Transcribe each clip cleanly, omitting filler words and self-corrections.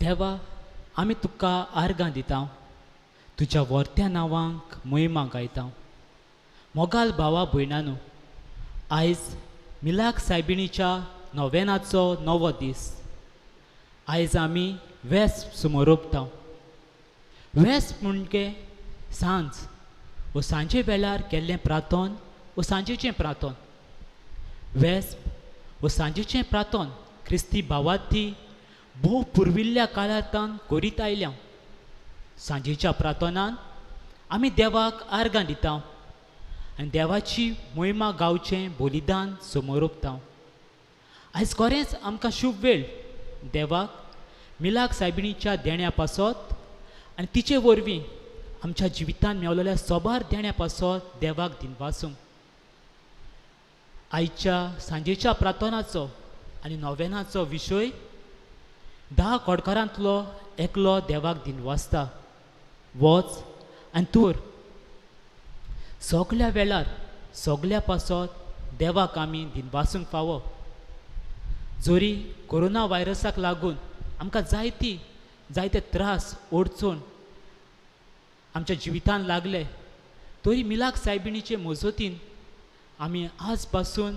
देवा, आमी तुका आर्गां दिता, तुज्या वर्त्या नांवांक मोहिमा गायता. मोगाल भावा भयणानो, आयज मिलाक सायबिणीच्या नोवेनाचो नवो दीस. आयज आमी वेस्प सुमरोपता. वेस्प म्हणजे सांज वो सांजे वेळार केल्लें प्रार्थन वो सांजेचें प्रार्थन. वेस्प वो सांजेचें प्रार्थन क्रिस्ती भावार्थी भोव पुर्विल्ल्या काळांतान करीत आयल्या. सांजेच्या प्रार्थनान आमी देवाक आर्गां दिता आनी देवाची मोहिमा गावचें बलिदान समोरोपता. आयज खरेंच आमकां शुभ वेळ देवाक मिलाक सायबिणीच्या देण्या पासत आनी तिचे वरवीं आमच्या जिवितांत मेवलेल्या सोबार देण्या पासत देवाक दिनवासूंक. आयच्या सांजेच्या प्रार्थनाचो आनी नोवेनाचो विशय 10 कोडकारांतलो एकलो देवाक दिनवासता. वच आनी तूर सगल्या वेळार सगल्या पासत देवाक आमी दिनवासूंक फावो. जरी कोरोना व्हायरसाक लागून आमकां जायती जायते त्रास अडचण आमच्या जिवितान लागले तरी मिलाक सायबिणीचे मजतीन आमी आज पासून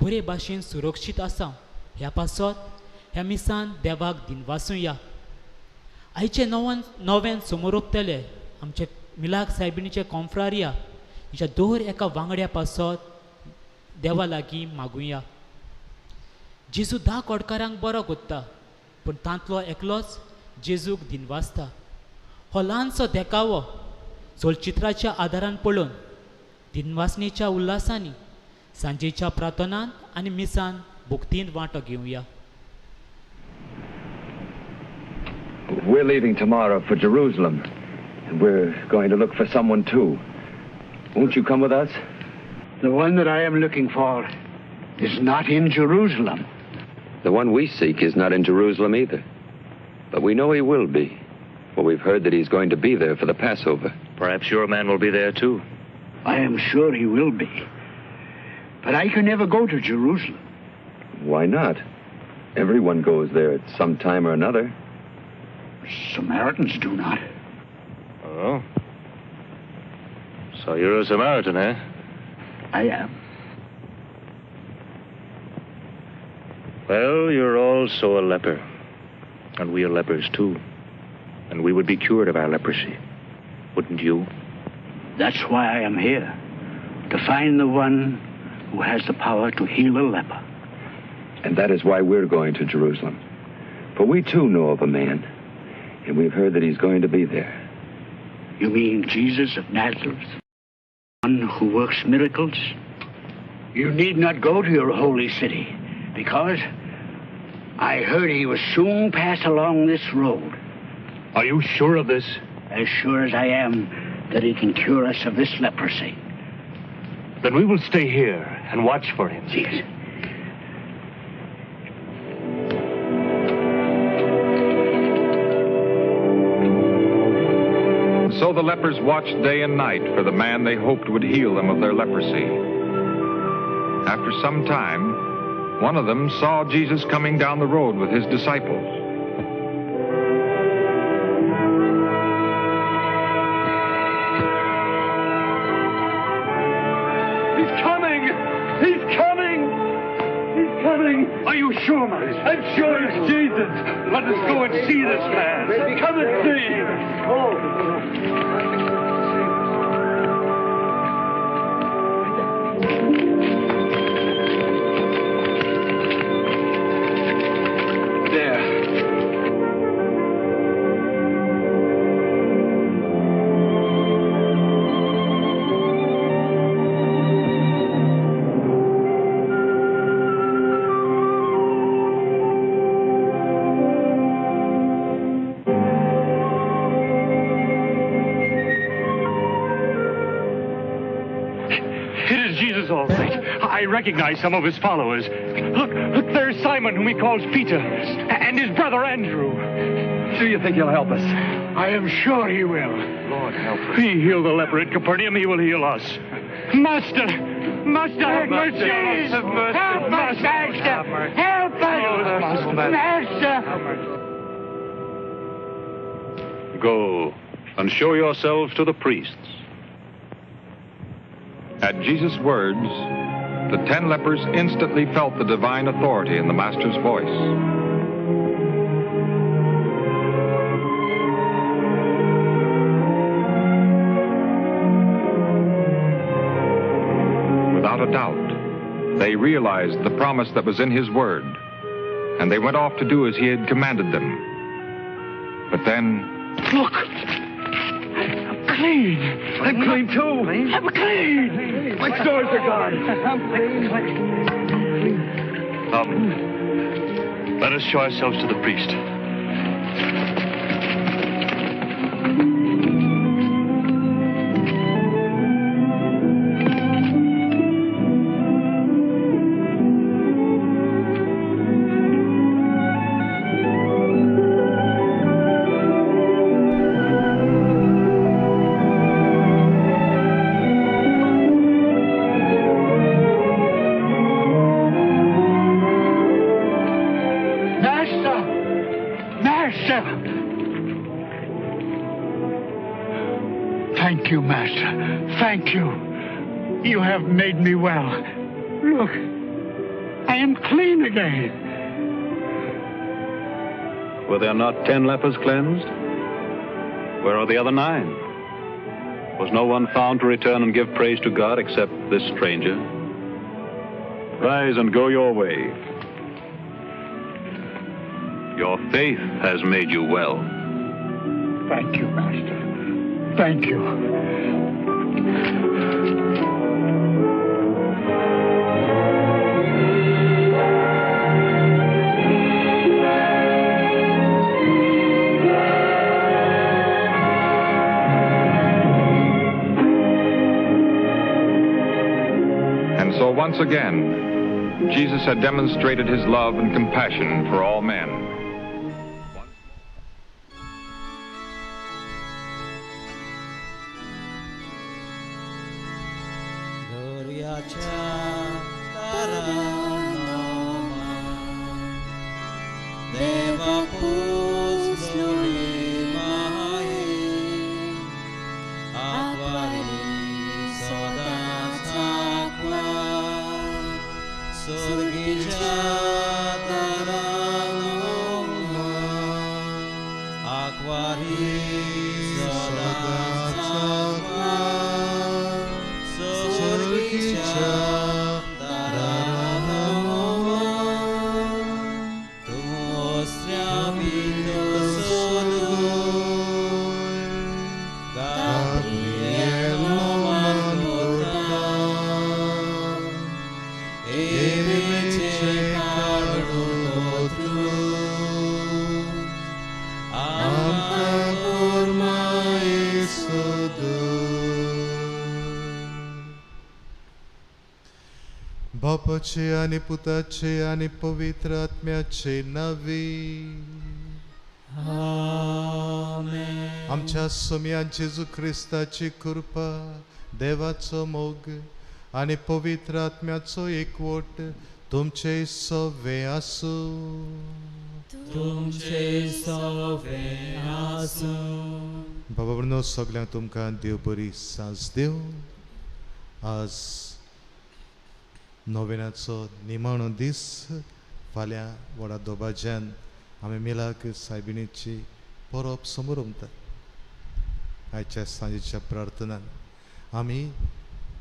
बरे भाशेन सुरक्षीत आसा. ह्या पासत ह्या मिसान देवाक दिनवासूया. आयचे नव्यान समोरोपतले आमचे मिलाक सायबिणीचे कॉन्फ्रारिया हिच्या दर एका वांगड्या पासत देवा लागीं मागुया. जेजू 10 कोडकारांक बरो कोत्ता पूण तांतलो एकलोच जेजूक दिनवासता. हो ल्हानसो देखावो चलचित्राच्या आदारान पळोवन दिनवासणेच्या उल्हासांनी सांजेच्या प्रार्थनान आनी मिसान भक्तीन वांटो घेवया. We're leaving tomorrow for Jerusalem. And we're going to look for someone too. Won't you come with us? The one that I am looking for is not in Jerusalem. The one we seek is not in Jerusalem either. But we know he will be, for we've heard that he's going to be there for the Passover. Perhaps your man will be there too. I am sure he will be. But I can never go to Jerusalem. Why not? Everyone goes there at some time or another. Samaritans do not. Oh. So you're a Samaritan, eh? I am. Well, you're also a leper. And we are lepers, too. And we would be cured of our leprosy. Wouldn't you? That's why I am here. To find the one who has the power to heal a leper. And that is why we're going to Jerusalem. For we, too, know of a man. And we've heard that he's going to be there. You mean Jesus of Nazareth? One who works miracles? You need not go to your holy city, because I heard he will soon pass along this road. Are you sure of this? As sure as I am that he can cure us of this leprosy. Then we will stay here and watch for him. Yes. So the lepers watched day and night for the man they hoped would heal them of their leprosy. After some time, one of them saw Jesus coming down the road with his disciples. He's coming! He's coming! He's coming! Are you sure, man? I'm sure it's Jesus. Let us go and see this man. Come and see. Oh. There. I recognize some of his followers. Look, look, there's Simon, whom he calls Peter, and his brother Andrew. Do you think he'll help us? I am sure he will. Lord help us. He healed the leper at Capernaum. He will heal us. Master! Master, have mercy on us. Have mercy. Help us, Master! Help us! Master! go and show yourselves to the priests. At Jesus' words, the 10 lepers instantly felt the divine authority in the Master's voice. Without a doubt, they realized the promise that was in his word, and they went off to do as he had commanded them. But then... Look! I'm clean! I'm clean too! I'm clean! My sores are gone! I'm clean. Come. Let us show ourselves to the priest. Thank you, Master. Thank you. You have made me well. Look, I am clean again. Were there not 10 lepers cleansed? Where are the other 9? Was no one found to return and give praise to God except this stranger? Rise and go your way. Your faith has made you well. Thank you, Master. Thank you. And so once again, Jesus had demonstrated his love and compassion for all men. बापाचे आनी पुताचे आनी पवित्र आत्म्याचे नांवे आमेन. आमच्या सोम्यान जेजू क्रिस्ताची कृपा, देवाचो मोग आनी पवित्र आत्म्याचो एकवट तुमचे सवे आसूं. तुमचे सवे आसूं. बाबा भयणो, सगळ्यांक तुमकां देव बरी सांज दिवं. आज नोवेनाचो निमाणो दीस. फाल्यां व्हडा दोबाज्यान आमी मिलाक सायबिणीची परब समोर उमतात. आयच्या सांजेच्या प्रार्थनान आमी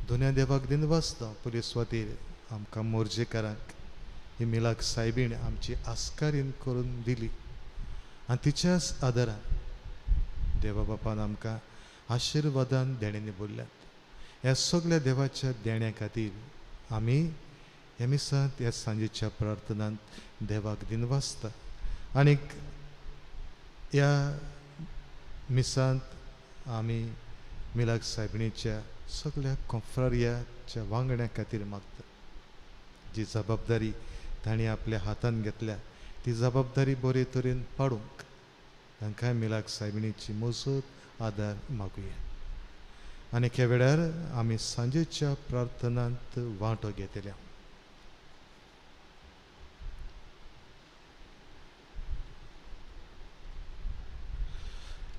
दुनिया देवाक दिनवासता. पयले सुवातेर आमकां मोरजेकारांक ही मिलाक सायबीण आमची आस्कारीन करून दिली आनी तिच्याच आदारान देवा बापान आमकां आशिर्वादान देण्यांनी बोल्ल्यात. ह्या सगळ्या देवाच्या देण्या खातीर आमी ह्या मिसांत ह्या सांजेच्या प्रार्थनांत देवाक दिनवासता. आनीक ह्या मिसांत आमी मिलाक सायबिणीच्या सगळ्या कोंफ्रारियाच्या वांगड्यां खातीर मागता. जी जबाबदारी तांणी आपल्या हातान घेतल्या ती जबाबदारी बरे तरेन पाडूंक तांकां मिलाक सायबिणीची मजत आदार मागुया. आनी ह्या वेळार आमी सांजेच्या प्रार्थनांत वांटो घेतल्या.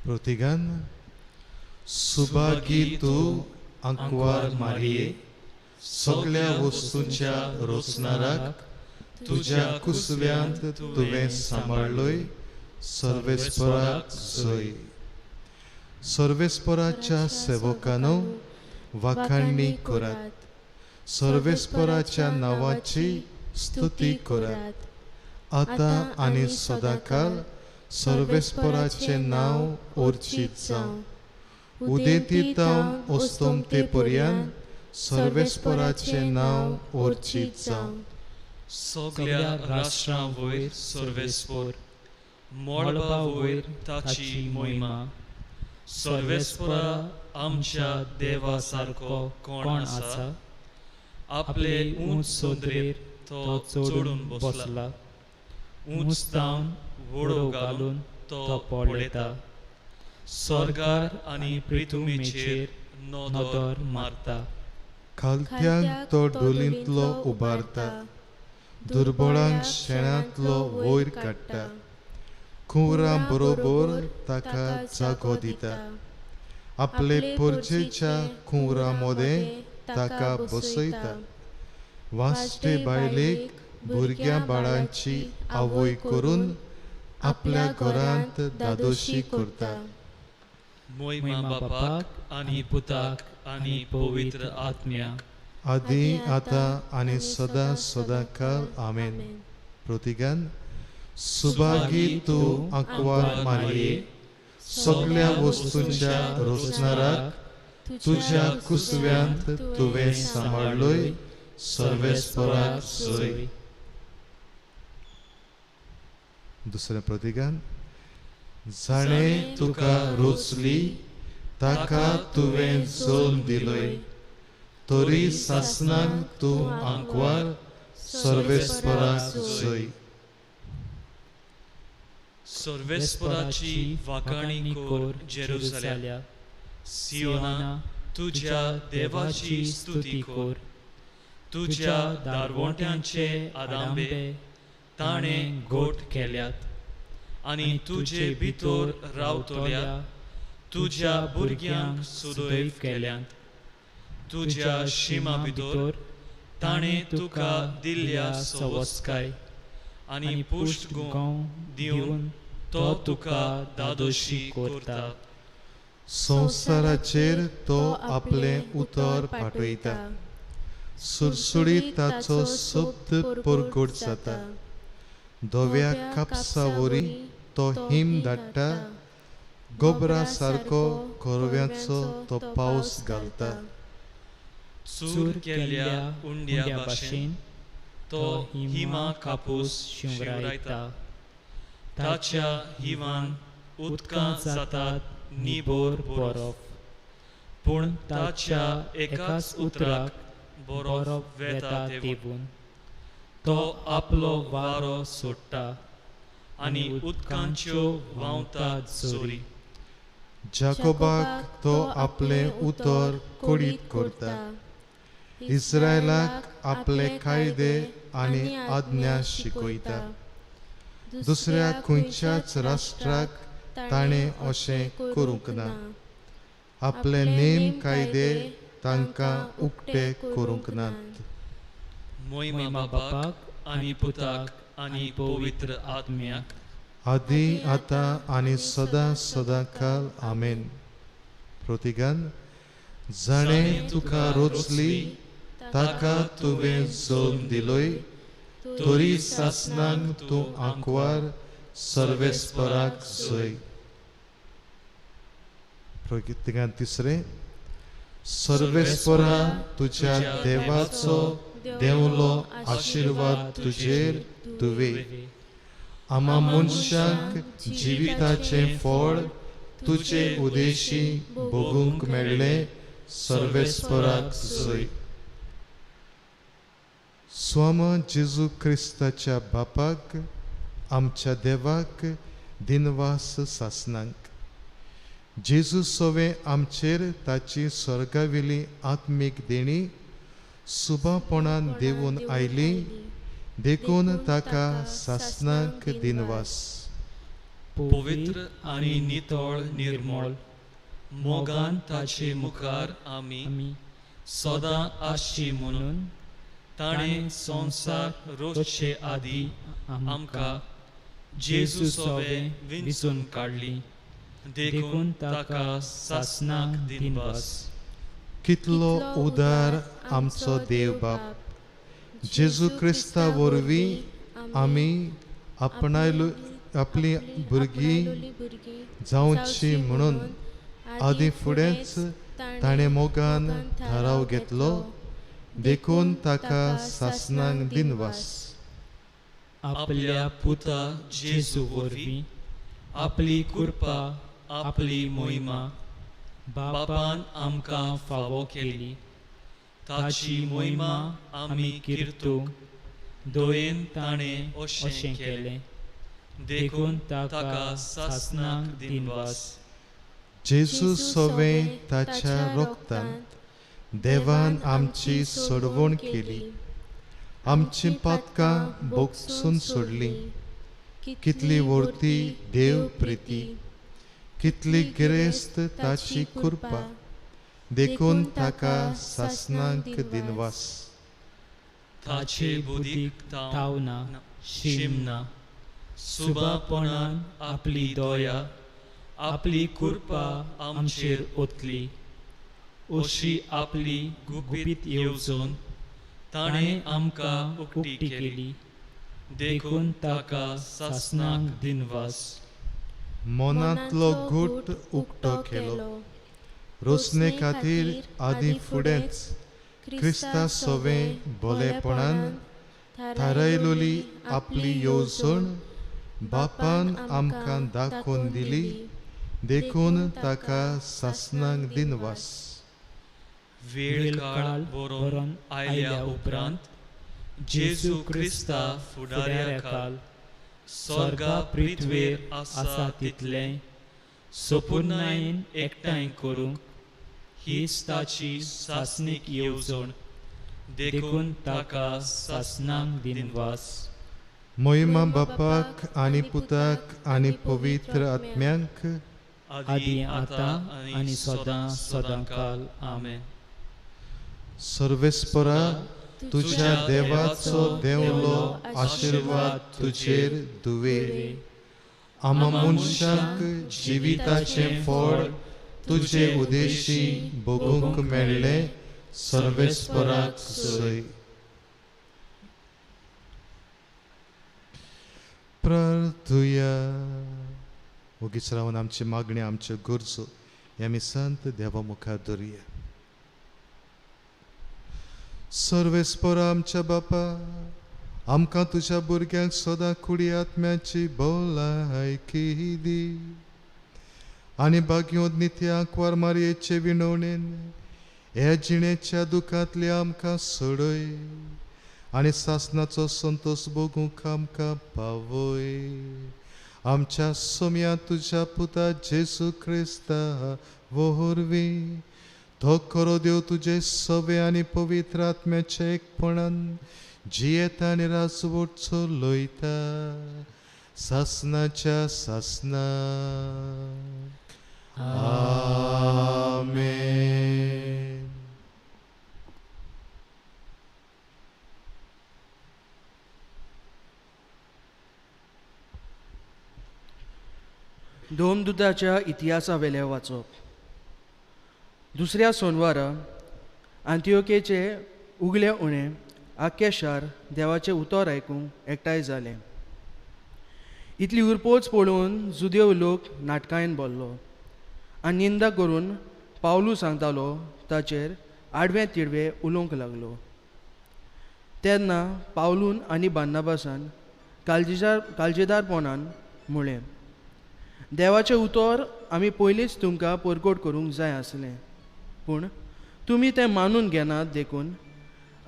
प्रतिगान सुभागी तूं आंकवार मारिये, सगळ्या वस्तूंच्या रोचणाराक तुज्या कुसव्यांत तुवें सांबाळ्ळय सर्वेस्पराक जय. सर्वेस्पराच्या सेवकानो वाखाणणी करात, सर्वेस्पराच्या नांवाची स्तुती करात. आतां आनी सदांकाल सर्वेस्पराचें नांव ओर्चीत जावं. उदेंती तावन अस्तमते पर्यंत सर्वेस्पराचें नांव ओर्चीत जावं. सगळ्या राष्ट्रां वयर सर्वेस्पर, मळबा वयर ताची मोहिमा. सर्वेस्परा आमच्या देवा सारको कोण आसा? आपले उंच सोदरेर तो चडून बसला, उंच तावन वडो घालून तो पळयता. स्वर्गार आनी पृथ्वीचेर नदर मारता. खालत्यांक तो डोलींतलो उबारता, दुर्बळांक शेणांतलो वयर काडटा. कुंवरां बरोबर ताका जागो दिता, आपले परजेच्या कुंवरां मदें ताका बसयता. वास्टे बायलेक भुरग्यां बाळांची आवय करून आपल्या घरांत दादोशी करता. मोहिमा बापाक आनी पुताक आनी पवित्र आत्म्याक, आदी आतां आनी सदां सदांकाल. आमेन. प्रतिगान सुभागी तूं आंकवार मारिये, सगळ्या वस्तूंच्या रोचणाराक तुज्या कुसव्यांत तुवें सांबाळ्ळय सर्वेस्पराक जय. दुसरें प्रतिगान जाणें तुका रोचली ताका तुवें जल्म दिलय, तरी सासणाक तूं आंकवार सर्वेस्पराक जय. सर्वेस्पराची वाखाणी कर जेरुसलेमा, सियोना तुज्या देवाची स्तुती कर. तुज्या दारवंट्यांचे आदांबे ताणें गोट केल्यात आनी तुजे भितर रावतल्या तुज्या भुरग्यांक सुदैव केल्यात. तुज्या शिमा भितर ताणें तुका दिल्ल्या सवस्काय आनी पुश्ट गोंव दिवन तो तुका दादोशी करता. संवसाराचेर तो आपलें उतर पाठयता, सुरसुडीत ताचो शब्द परगट जाता. धव्या कापसा वरी तो हिम धाडटा, गोबरा सारको कोरव्याचो तो पावस घालता. चूर केल्ल्या उंड्या भाशेन तो हिमा कापूस शिंवरायता. ताच्या हिवान उदकां जातात निबोर बरोफ, पूण ताच्या एकाच उतराक बरोफ वेता तेवून. तो आपलो वारो सोडटा आनी उदकांच्यो व्हांवतात जोरी. जाकोबाक तो आपलें उतर कोडीत करता, इस्रायलाक आपले कायदे आनी आज्ञा शिकयता. दुसऱ्या खंयच्याच राष्ट्राक ताणें अशें करूंक ना, आपले नेम कायदे तांकां उक्ते करूंक नात. मोहिमा बापाक आनी पुताक आनी पवित्र आत्म्याक, आदी आतां आनी सदां सदांकाल. आमेन. प्रतिगान जाणें तुका रोचली ताका तुवें जल्म दिलय, तरी सासणाक तूं आंकवार सर्वेस्पराक जय. प्रतिगान तिसरें सर्वेस्परा तुज्या देवाचो देवलो आशिर्वाद तुजेर तुवे. आमा मनशांक जिविताचें फळ तुजे उदेशी भोगूंक मेळ्ळें सर्वेस्पराक जय. स्वाम जेजू क्रिस्ताच्या बापाक आमच्या देवाक दिनवास सासनांक. जेजू सवे आमचेर ताची स्वर्गावेली आत्मीक देणी सुबापणान देवून आयली, देखून ताका सासनाक दिनवास. पवित्र आनी नितळ निर्मळ मोगान ताचे मुखार आमी सदां आसची म्हणून ताणें संवसार रोसचे आदी आमकां जेजू सोवे विंचून काडली, देखून ताका सासणाक दिनवास. कितलो उदार आमचो देव बाप, जेजू क्रिस्ता वरवीं आमी आपणायलो आपली भुरगीं जावची म्हणून आदी फुडेंच ताणें मोगान थाराव घेतलो, देखून ताका सासणाक दिनवास. आपल्या पुता जेजू वरवीं आपली कृपा आपली मोहिमा बापान आमकां फावो केली, ताची मोहिमा आमी किर्तूंक दयेन ताणें अशें केलें, देखून ताका सासणाक दिनवास. जेजू सोवे ताच्या रोगतान देवान आमची सोडवण केली, आमची पातकां बोगसून सोडली. कितली वर्ती देव प्रिती, कितली गिरेस्त ताची कृपा, देखून ताका सासणाक दिनवास. ताचे बुदीक तावना शिमना सुबापणान आपली दया आपली कृपा आमचेर ओतली, अशी आपली गुपीत येवजण ताणें आमकां उक्ती केली, देखून ताका सासणाक दिनवास. मनांतलो घूट उक्तो केलो, रोसणे खातीर आदी फुडेंच क्रिस्ता सोवे भोलेपणान थारायलोली आपली येवजण बापान आमकां दाखोवन दिली, देखून ताका सासणाक दिनवास. वेळ काळ बरोवन आयल्या उपरांत जेजू क्रिस्ता फुडाऱ्या खाल स्वर्गा पृथ्वेर आसा तितलें सोपुर्णायेन एकठांय करूंक हीच ताची सासणीक येवजण, देखून ताका सासणाक दिनवास. मोहिमा बापाक आनी पुताक आनी पवित्र आत्म्यांक, आदी आतां आनी सदां सदांकाल. आमेन. सर्वेस्परा तुझ्या देवाचो देवलो आशिर्वाद तुजेर दुवे, आमा मनशांक जिविताचें फळ तुजे उदेशी भोगूंक मेळ्ळें. सर्वेस्पराक जय. प्रार्थुया. ओगीच रावन आमची मागणी आमच्यो गरजो ह्या मिसांत देवा मुखार दवरुया. सर्वेस्परा आमच्या बापा, आमकां तुज्या भुरग्यांक सदां कुडी आत्म्याची भलायकी दी आनी भाग्योत नित्या आंकवार मारयेचे विनवणेन ह्या जिणेच्या दुखांतले आमकां सोडय आनी सासणाचो संतोश भोगूंक आमकां पावय. आमच्या सोम्या तुज्या पुता जेजू क्रिस्ता वरवीं तो खरो देव तुजे सवे आनी पवित्र आत्म्याचे एकपणान जियेता आनी राजवट चलयता सासणाच्या सासणाक. आमेन. दोमदुताच्या इतिहासावेलें वाचप. दुसऱ्या सोनवारा आंतियोकेचे उगले उणें आख्खें शार देवाचें उतर आयकूंक एकठांय जालें. इतली उरपोच पळोवन जुदेव लोक नाटकायन भरलो आनी निंदा करून पावलू सांगतालो ताचेर आडवें तिडवें उलोवंक लागलो. तेन्ना पावलून आनी बार्नाबासान काळजेदारपणान म्हळें, देवाचें उतर आमी पयलींच तुमकां परकोट करूंक जाय आसलें, पूण तुमी तें मानून घेनात देखून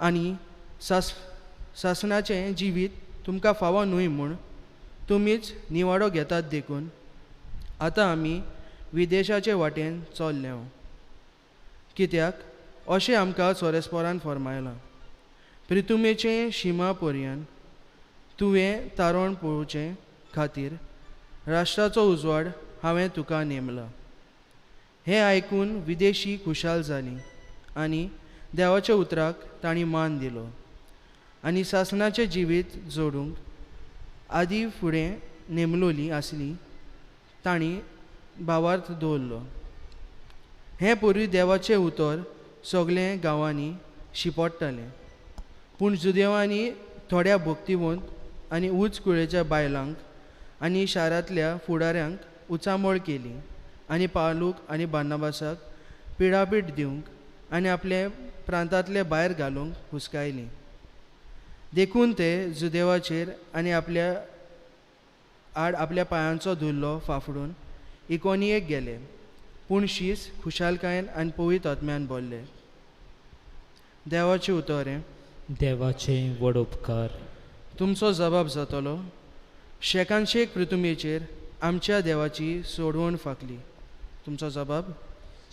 आनी सासणाचें जिवीत तुमकां फावो न्हय म्हूण तुमीच निवाडो घेतात देखून आतां आमी विदेशाचे वाटेन चल्ले. कित्याक अशें आमकां सोरेस्पोरान फर्मायलां, प्रितुमेचे शिमा पर्यंत तुवें तारण पळोवचे खातीर राष्ट्राचो उजवाड हांवें तुका नेमला. हें आयकून विदेशी खुशाल जालीं आनी देवाच्या उतराक तांणी मान दिलो आनी सासणाचें जिवीत जोडूंक आदी फुडें नेमलोली आसली तांणी भावार्थ दवरलो. हें पोरवी देवाचें उतर सगळें गांवांनी शिंपडटालें. पूण जुदेवांनी थोड्या भक्तिवंत आनी उंच कुळेच्या बायलांक आनी शारांतल्या फुडाऱ्यांक उचांबळ केली आनी पावलूक आनी बार्नाबासाक पिडापीड दिवंक आनी आपले प्रांतांतले भायर घालूंक हुस्कायली. देखून ते जुदेवाचेर आनी आपल्या आड आपल्या पांयांचो धुल्लो फाफडून इकोनियेक गेले. पूण शीस खुशालकायेन आनी पवित्र आत्म्यान भरले. देवाचें उतर हें. देवाचें व्हड उपकार. तुमचो जबाब जातलो, शेकानशेक पृथुमेचेर आमच्या देवाची सोडवण फांकली. तुमचो जबाब,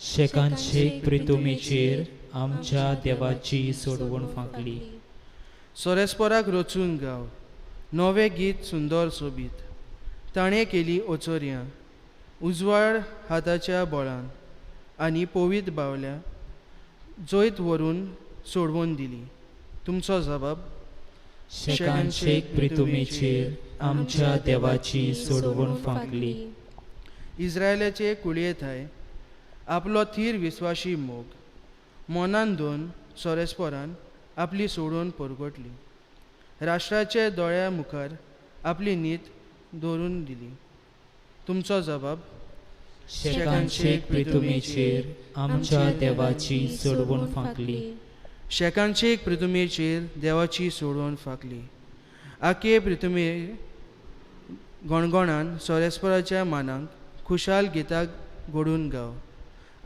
शेकानशेक पृथुमेचेर आमच्या देवाची सोडवण फांकली. सोरेस्पोराक रचून गाव नवें गीत सुंदर सोबीत. ताणें केली ओचोरयां उजवाड हाताच्या बळान आनी पवित्र बावल्या जैत व्हरून सोडवून दिली. तुमचो जबाब, शेकानशेक पृथुमेचेर आमच्या देवाची सोडवण फांकली. इस्रायलाचे कुळये थाय आपलो थीर विस्वाशी मोग मनान दोन सोरेस्पोरान आपली सोडून परगटली. राष्ट्राचे दोळ्या मुखार आपली नीत दवरून दिली. तुमचो जबाब, शेकानशेक पृथुमेचेर आमच्या देवाची सोडवण फांकली. शेकानशेक पृथुमेचेर देवाची सोडवण फांकली. आके पृथुमे गणगणान सोरेस्पराच्या मानाक खुशाल गिताक घडून गाव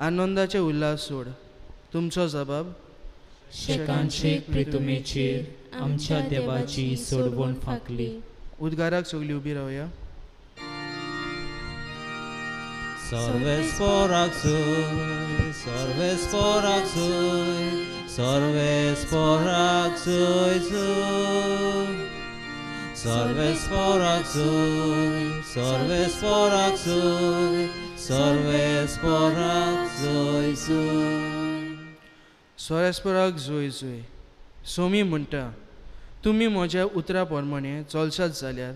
आनंदाचे उल्हास सोड. तुमचो जबाब, शेकानशेक पृथुमेचेर आमच्या देवाची सोडवण फांकली. उद्गाराक सगळी उबी रावया. सर्वेस्पोराक जोय, सर्वेस्पोराक जोय, सर्वेस्पोराक जोय जोय. सर्वेस्पोराक जोय, सर्वेस्पोराक जोय, सर्वेस्पोराक जोय जोय. सोरेस्पोराक जोय जोय. सोमी म्हणटा, तुमी म्हज्या उतरा प्रमाणे चलशात जाल्यार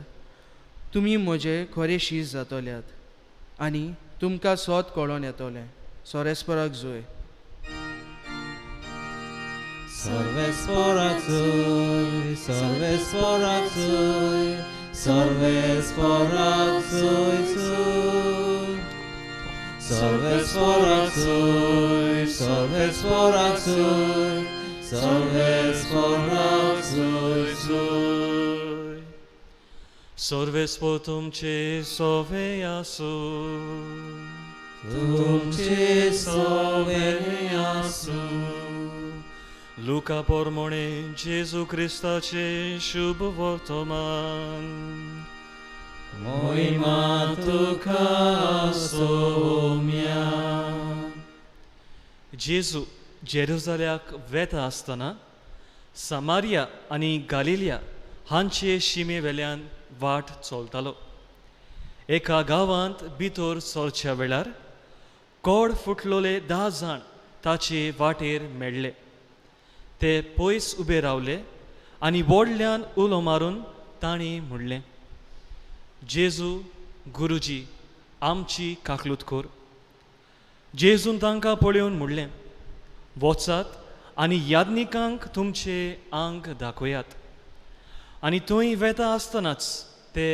तुमी म्हजे खरे शीस जातल्यात आनी तुमकां सोद कळोन येतलें. सोरेस्पोराक जोय. सर्वेस्पोराक जोय, सर्वेस्पोराक जोय, सर्वेस्पोराक जोय जोय. सर्वेस्पोराक जोय, सर्वेस्पोराक जोय, सर्वेस्पोराक जोय जोय. सर्वेस्पोर तुमचे सोवे आसूं. तुमचे सोवे आसूं. लुका पोरमोणे जेजू क्रिस्ताचे शुभ वर्तमान. मोहिमा तुका सोम्या. जेजू जेरुजाल्याक वेता आसतना सामारिया आनी गालिलिया हांचे शिमे वेल्यान वाट चलतालो. एका गांवांत भितर सरच्या वेळार कोड फुटलोले 10 जाण ताचे वाटेर मेळ्ळे. ते पयस उबे रावले आनी व्हडल्यान उलो मारून तांणी म्हणलें, जेजू गुरुजी आमची काकलूत कर. जेजून तांकां पळोवन म्हणलें, वचात आनी याज्ञिकांक तुमचे आंग दाखयात. आनी थंय वेता आसतनाच ते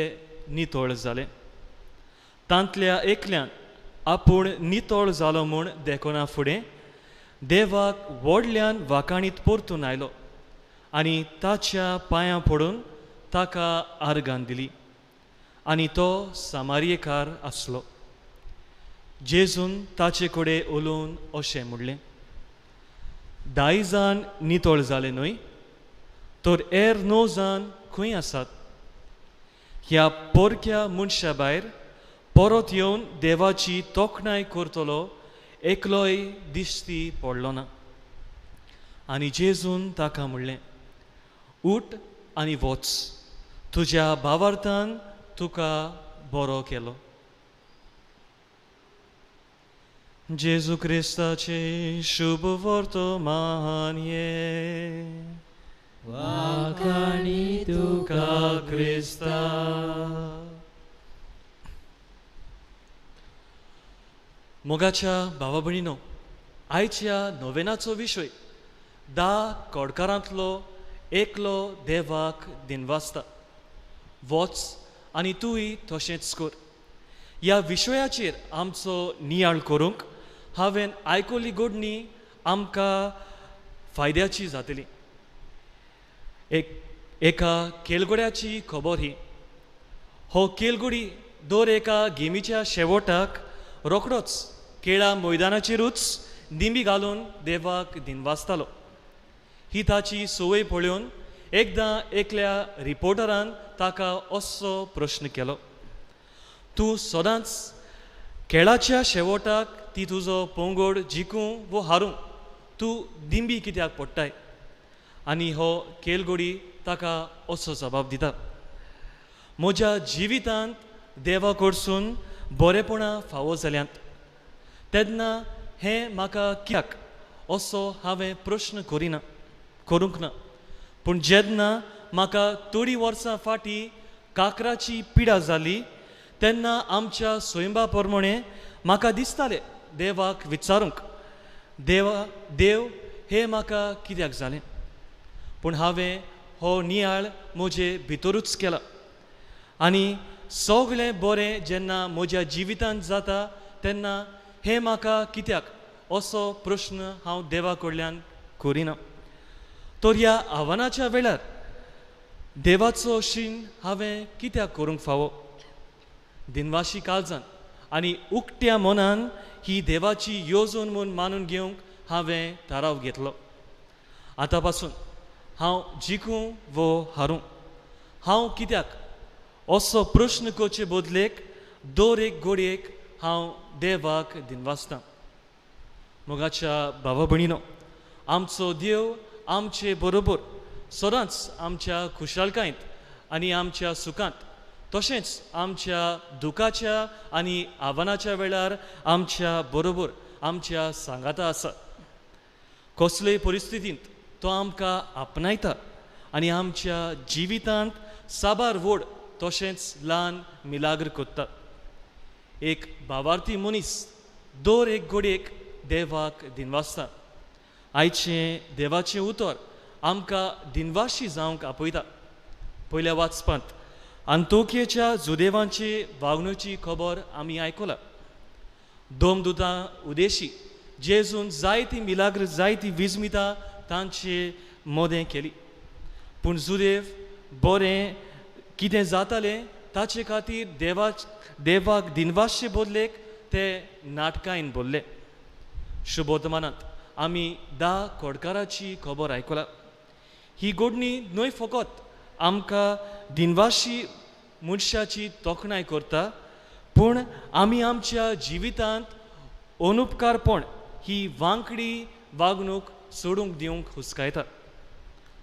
नितळ जाले. तांतल्या एकल्यान आपूण नितळ जालो म्हूण देखना फुडें देवाक व्हडल्यान वाखाणीत परतून आयलो आनी ताच्या पांयां पडून ताका आर्गान दिली. आनी तो सामारियेकार आसलो. जेजून ताचे कडेन उलोवन अशें म्हणलें, 10 जाण नितळ जाले न्हय, तर हेर 9 जाण खंय आसात? ह्या पोरक्या मनशा भायर परत येवन देवाची तोखणाय करतलो एकलोय दिश्टी पडलो ना. आनी जेजून ताका म्हणलें, उठ आनी वच, तुज्या भावार्थान तुका बरो केलो. जेजू क्रिस्ताचे शुभ वर्तमान हें. वाखाणी तुका क्रिस्ता. मोगाच्या भावा भयणीनो, आयच्या नोवेनाचो विशय 10 कोडकारांतलो एकलो देवाक दिनवासता. वच आनी तूंय तशेंच कर. ह्या विशयाचेर आमचो नियाळ करूंक हांवें आयकल्ली गोडणी आमकां फायद्याची जातली. एका खेलगड्याची खबर ही. हो खेलगडी दर एका गेमीच्या शेवटाक रोखडोच खेळा मैदानाचेरूच दिंबी घालून देवाक दिनवासतालो. ही ताची संवय पळोवन एकदां एकल्या रिपोर्टरान ताका असो प्रश्न केलो, तूं सदांच खेळाच्या शेवटाक ती तुजो पंगड जिखूं वो हारूं तूं दिंबी कित्याक पडटाय? आनी हो खेलगडी ताका असो जबाब दिता, म्हज्या जिवितांत देवा कडसून बरेपणां फावो जाल्यांत तेन्ना हें म्हाका कित्याक असो हांवें प्रश्न करूंक ना. पूण जेन्ना म्हाका थोडीं वर्सां फाटीं काकराची पिडा जाली तेन्ना आमच्या स्वयंबा प्रमाणें म्हाका दिसतालें देवाक विचारूंक, देवा देव हें म्हाका कित्याक जालें? पूण हांवें हो नियाळ म्हजे भितरूच केला आनी सगळें बरें जेन्ना म्हज्या जिवितांत जाता तेन्ना हें म्हाका कित्याक असो प्रश्न हांव देवा कडल्यान करिना. तर ह्या आव्हानाच्या वेळार देवाचो शीण हांवें कित्याक करूंक फावो? दिनवाशी काळजान आनी उकत्या मनान ही देवाची येवजण म्हूण मानून घेवंक हांवें थाराव घेतलो. आतां पासून हांव जिखूं वो हारूं, हांव कित्याक असो प्रश्न करचे बदलेक दर एक घडयेक हांव देवाक दिनवासतां. मोगाच्या भावा भयणीनो, आमचो देव आमचे बरोबर सदांच आमच्या खुशालकायेंत आनी आमच्या सुखांत तशेंच आमच्या दुखाच्या आनी आव्हानाच्या वेळार आमच्या बरोबर आमच्या सांगाता आसा. कसलेय परिस्थितींत तो आमकां आपणायता आनी आमच्या जिवितांत साबार व्हड तशेंच ल्हान मिलाग्र करता. एक भावार्थी मनीस दर एक घडयेक देवाक दिनवासता. आयचें देवाचें उतर आमकां दिनवाशी जावंक आपयता. पयल्या वाचपांत अंतोकियेच्या जुदेवांचे वागणुची खबर आमी आयकला. दोमदुतां उदेशी जेजून जायती मिलाग्र जायती विजमितां तांचे मदें केली. पूण जुदेव बरें कितें जातालें ताचे खातीर देवाक दिनवासचे बदलेक ते नाटकायन बोल्ले. शुभवर्तमानांत आमी 10 कोडकाराची खबर आयकला. ही गोडणी न्हय फकत आमकां दिनवाशी मनशाची तोखणाय करता, पूण आमी आमच्या जिवितांत अनुपकारपण ही वांकडी वागणूक सोडूंक दिवंक हुस्कायता.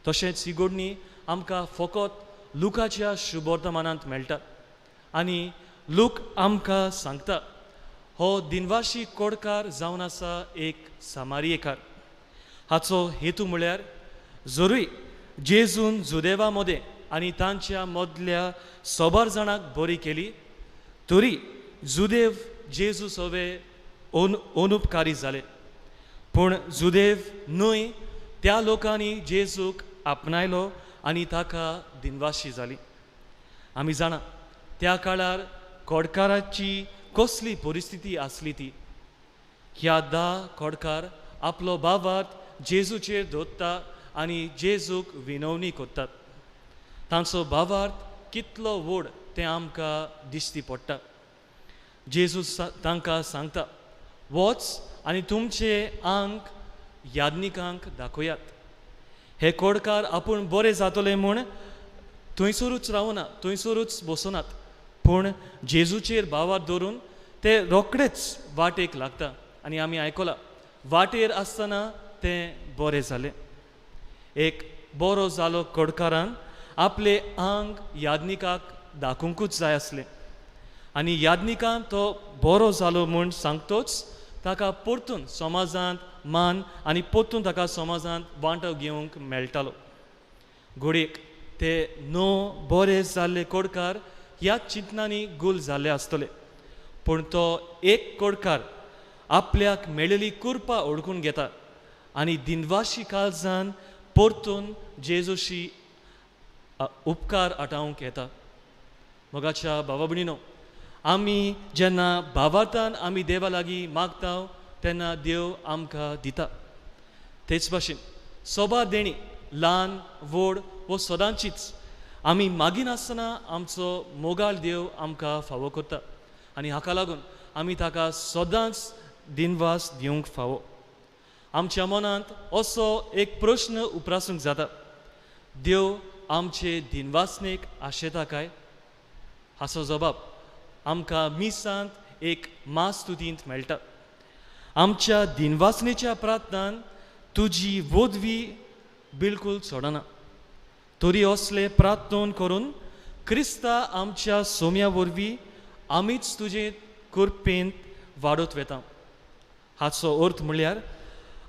तशेंच ही गोडणी आमकां फकत लुकाच्या शुभवर्तमानांत मेळटा आनी लूक आमकां सांगता हो दिनवाशी कोडकार जावन आसा एक सामारियेकार. हाचो हेतू म्हळ्यार जरूय जेजून जुदेवा मदें आनी तांच्या मदल्या सोबार जाणांक बरी केली तरी जुदेव जेजू सवे अनुपकारी जाले. पूण जुदेव न्हय त्या लोकांनी जेजूक आपणायलो आनी ताका दिनवाशी जाली. आमी जाणा त्या काळार कोडकाराची कसली परिस्थिती आसली ती. ह्या 10 कोडकार आपलो भावार्थ जेजूचेर दवरता आनी जेजूक विनवणी करतात. तांचो भावार्थ कितलो व्हड तें आमकां दिश्टी पडटा. जेजू तांकां सांगता, वच आनी तुमचे आंग याज्ञिकांक दाखयात. हे कोडकार आपूण बरे जातले म्हूण थंयसरूच रावना, थंयसरूच बसनात, पूण जेजूचेर भावार्थ दवरून ते रोखडेच वाटेक लागता. आनी आमी आयकलां वाटेर आसतना ते बरे जाले. एक बरो जालो कोडकारान आपले आंग याज्ञिकाक दाखोवंकूच जाय आसलें. आनी याज्ञिकान तो बरो जालो म्हूण सांगतोच ताका परतून समाजांत मान आनी परतून ताका समाजांत वांटो घेवंक मेळटालो. घडयेक ते णव बरे जाल्ले कोडकार ह्या चिंतनांनी गुल जाल्ले आसतले, पूण तो एक कोडकार आपल्याक मेळिल्ली कुरपा ओळखून घेता आनी दिनवाशी काळजान परतून जेजूशी उपकार आटावंक येता. मोगाच्या भावा भयणीनो, आमी जेन्ना भावार्थान आमी देवा लागीं मागता तेन्ना देव आमकां दिता. तेच भाशेन सोबा देणी ल्हान व्हड वो सदांचीच आमी मागिनासतना आमचो मोगाळ देव आमकां फावो करता आनी हाका लागून आमी ताका सदांच दिनवास दिवंक फावो. आमच्या मनांत असो एक प्रश्न उप्रासूंक जाता, देव आमचे दिनवासनेक आशेता काय? हाचो जबाब आमकां मिसांत एक मास्तुतींत मेळटा. आमच्या दिनवासनेच्या प्रार्थनान तुजी वोदवी बिलकूल सोडना, तरी असले प्रार्थन करून क्रिस्ता आमच्या सोम्या वरवीं आमीच तुजे कृपेंत वाडत वेता. हाचो अर्थ म्हणल्यार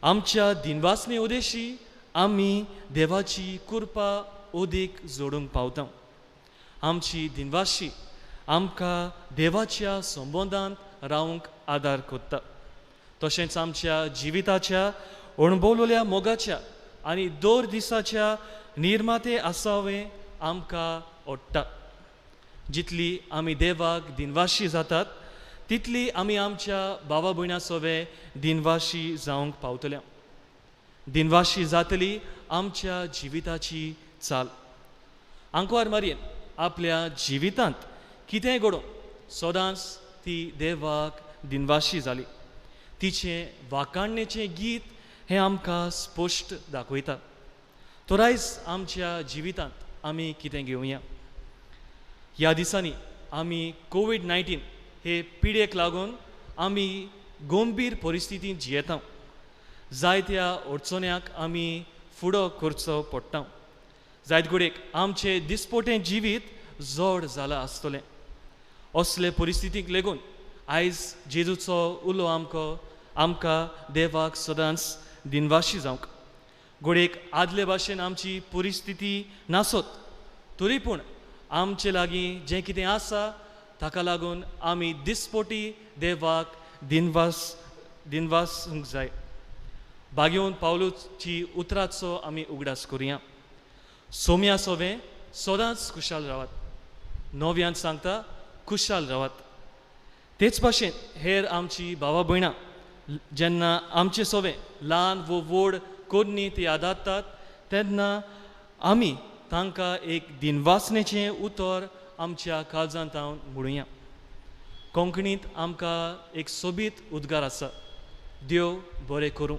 आमच्या दिनवासने उदेशी आमी देवाची कृपा अदीक जोडूंक पावता. आमची दिनवाशी आमकां देवाच्या संबंदांत रावंक आदार करता, तशेंच आमच्या जिविताच्या अणभवलेल्या मोगाच्या आनी दर दिसाच्या निर्माते आसावे आमकां ओडटा. जितली आमी देवाक दिनवाशी जातात तितली आमी आमच्या भावा भयणा सोवे दिनवाशी जावंक पावतल्या. दिनवाशी जातली आमच्या जिविताची चाल. आंकवार मारयेन आपल्या जिवितांत कितेंय घडोवं सदांच ती देवाक दिनवाशी जाली. तिचें वाखाणणेचें गीत हें आमकां स्पश्ट दाखयता. तर आयज आमच्या जिवितांत आमी कितें घेवया? ह्या दिसांनी आमी कोवीड-19 हे पिडेक लागून आमी गंभीर परिस्थितींत जियेता. जायत्या अडचण्यांक आमी फुडो करचो पडटा. जायत घडयेक आमचें दिसपटें जिवीत जड जालां आसतलें. असले परिस्थितीक लागून आयज जेजूचो उलो आमकां देवाक सदांच दिनवाशी जावंक. घडयेक आदले भाशेन आमची परिस्थिती नासत तरी पूण आमचे लागीं जें कितें आसा ताका लागून आमी दिसपटी देवाक दिनवासूंक जाय. बागेवन पावलूची उतराचो आमी उगडास करुया. सोम्या सोवें सदांच खुशाल रावात. नव्यान सांगता खुशाल रावात. तेच भाशेन हेर आमची भावा भयणां जेन्ना आमचे सोवें ल्हान वो व्हड कोरणी ती आदारतात तेन्ना आमी तांकां एक दिनवासनेचें उतर आमच्या काळजांत हांव म्हणुया. कोंकणींत आमकां एक सोबीत उद्गार आसा, देव बरें करूं.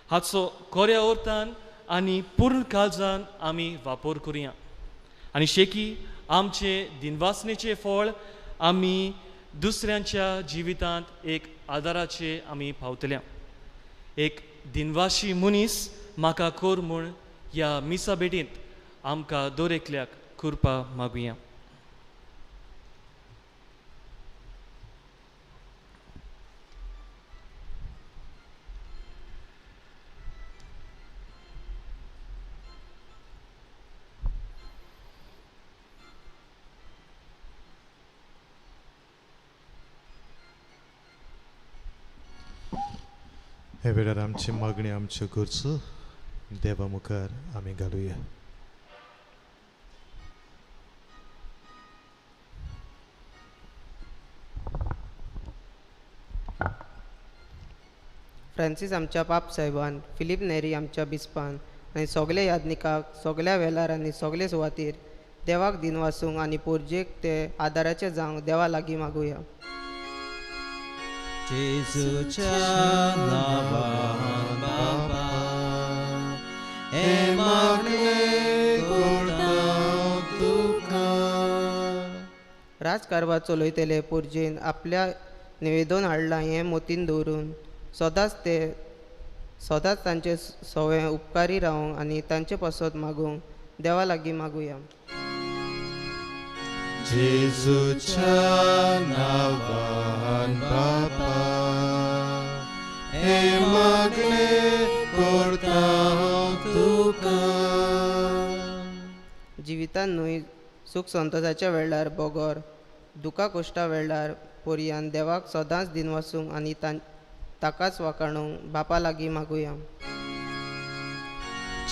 हाचो खऱ्या अर्थान आनी पूर्ण काळजान आमी वापर करुया आनी शेकी आमचे दिनवासनेचें फळ आमी दुसऱ्यांच्या जिवितांत एक आदाराचे आमी पावतल्या. एक दिनवाशी मनीस म्हाका कर म्हूण ह्या मिसा भेटींत आमकां दर एकल्याक कृपा मागुया. हे वेळार आमची मागणी आमच्यो गरजो देवा मुखार आमी घालुया. फ्रांसीस आमच्या पाप साहेबान, फिलीप नेरी आमच्या बिस्पान आनी सगळे याज्ञिकाक सगळ्या वेळार आनी सगळे सुवातीर देवाक दिनवासूंक आनी पोरजेक ते आदाराचे जावंक देवा लागीं मागुया. जेजूच्या नांवान बाबा हे मागणें करता तुका. राजकारभार चलयतले पोरजेन आपल्या निवेदन हाडलां हें मतीन दवरून सदांच तांचे सवे उपकारी रावंक आनी तांचे पासत मागूंक देवा लागीं मागुया. जेजूच्या नांवान बापा हें मागणें करता हांव तुका. जिवितान न्हय सूख संतोशाच्या वेळार बगर दुखा कोश्टा वेळार पोरयान देवाक सदांच दिनवासूंक आनी ताकाच वाखाणूंक बापा लागीं मागुया.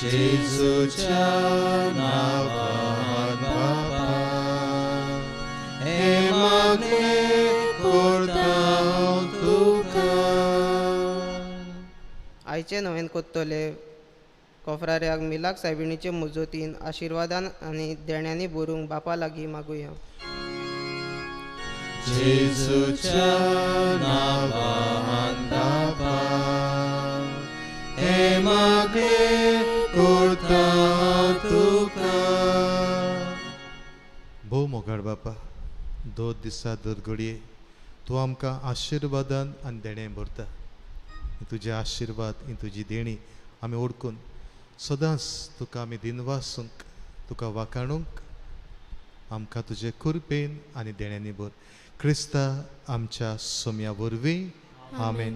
जेजूच्या नांवान बापा हें मागणें करता हांव तुका. आयचे नवेन कोत्तले कोफराऱ्याक मिलाक सायबिणीचे मुजोतीन आशिर्वादान आनी देण्यांनी भरूंक बापा लागीं मागुया. जेजूच्या नांवान बापा हें मागणें करता हांव तुका. भोव मोगाळ बापा, दर दिसा दर घडये तूं आमकां आशिर्वादान आनी देणें भरता. तुजे आशिर्वाद ही तुजी देणी आमी ओडकून सदांच तुका आमी दिनवासूंक, तुका वाखाणूंक आमकां तुजे कृपेन आनी देण्यांनी भर. क्रिस्ता आमच्या सोम्या वरवीं, आमेन.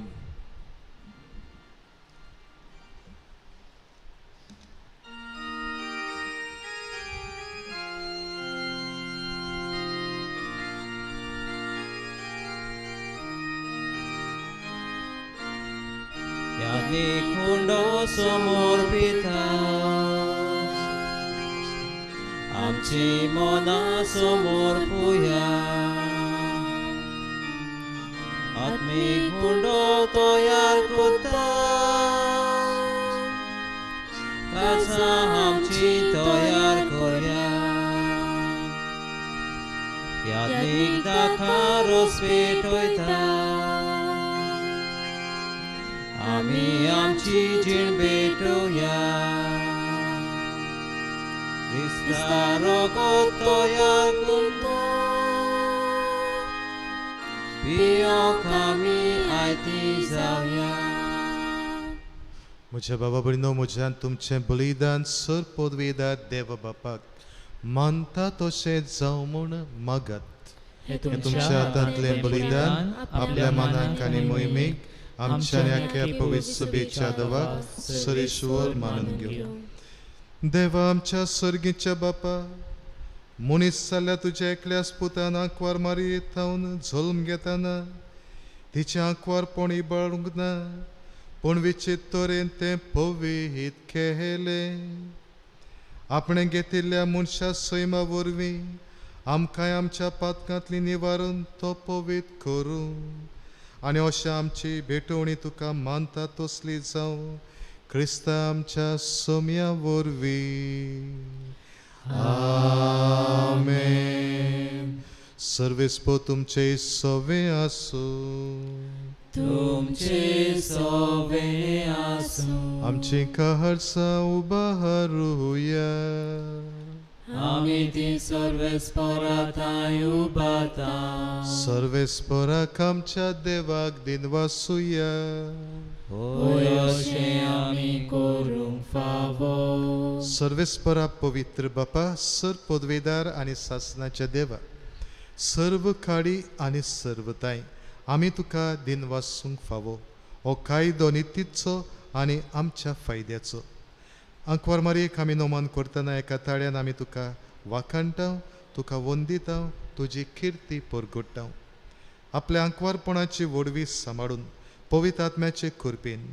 यादनीक हुंडो समोर पिता आमची मनां समोर पुया. आत्मीक हुंडो तयार करता कासां आमची तयार करया. यादनीक दाखा रोस पेटयता आमी आमची जीण भेटोया. क्रिस्ता रगत तयार करता पियोंक आमी आयती जावया. म्हज्या बाबा भयणीनो, म्हज्यान तुमचें बलिदान सर पदवेदार देव बापाक मानता तशें जावं म्हूण मागात. हें तुमच्या हातांतलें बलिदान आपल्या मनाक आनी मोहिमेक आमच्या आख्या पवित्र सभेच्या देवाक सरेश्वर मानून घेवं. देवा आमच्या सर्गीच्या बापा, मनीस जाल्यार तुज्या एकल्याच पुतान आंकवार मारयेत थावन जल्म घेतना तिचें आंकवारपण इबाडूंक ना, पूण विचित्र तरेन तें पवित्र केलें. आपणें घेतिल्ल्या मनशा सैमा वरवीं आमकांय आमच्या पातकांतली निवारून तो पवित्र करूं आनी अशें आमची भेटवणी तुका मानता तसली जावं. क्रिस्ता आमच्या सोम्या वरवीं, आमेन. सर्वेस्पो तुमचे सवे आसूं. तुमचे सवे आसूं. आमची कहर्सां उबारुया. आमी ती सर्वेस्पराताय उबाता. सर्वेस्पराक आमच्या देवाक दिनवासुया. होय अशें आमी करूंक फावो. सर्वेस्परा पवित्र बापा, सर पदवेदार आनी सासनाच्या देवा, सर्व काडी आनी सर्वताय आमी तुका दिनवासूंक फावो. हो कायदो नितीचो आनी आमच्या फायद्याचो. आंकवार मारयेक आमी नमन करतना एका ताळ्यान आमी तुका वाखाणटा, तुका वंदिता, तुजी किर्ती परगट्टा. आपल्या आंकवारपणाची व्हडवी सांबाळून पवित्र आत्म्याचे कृपेन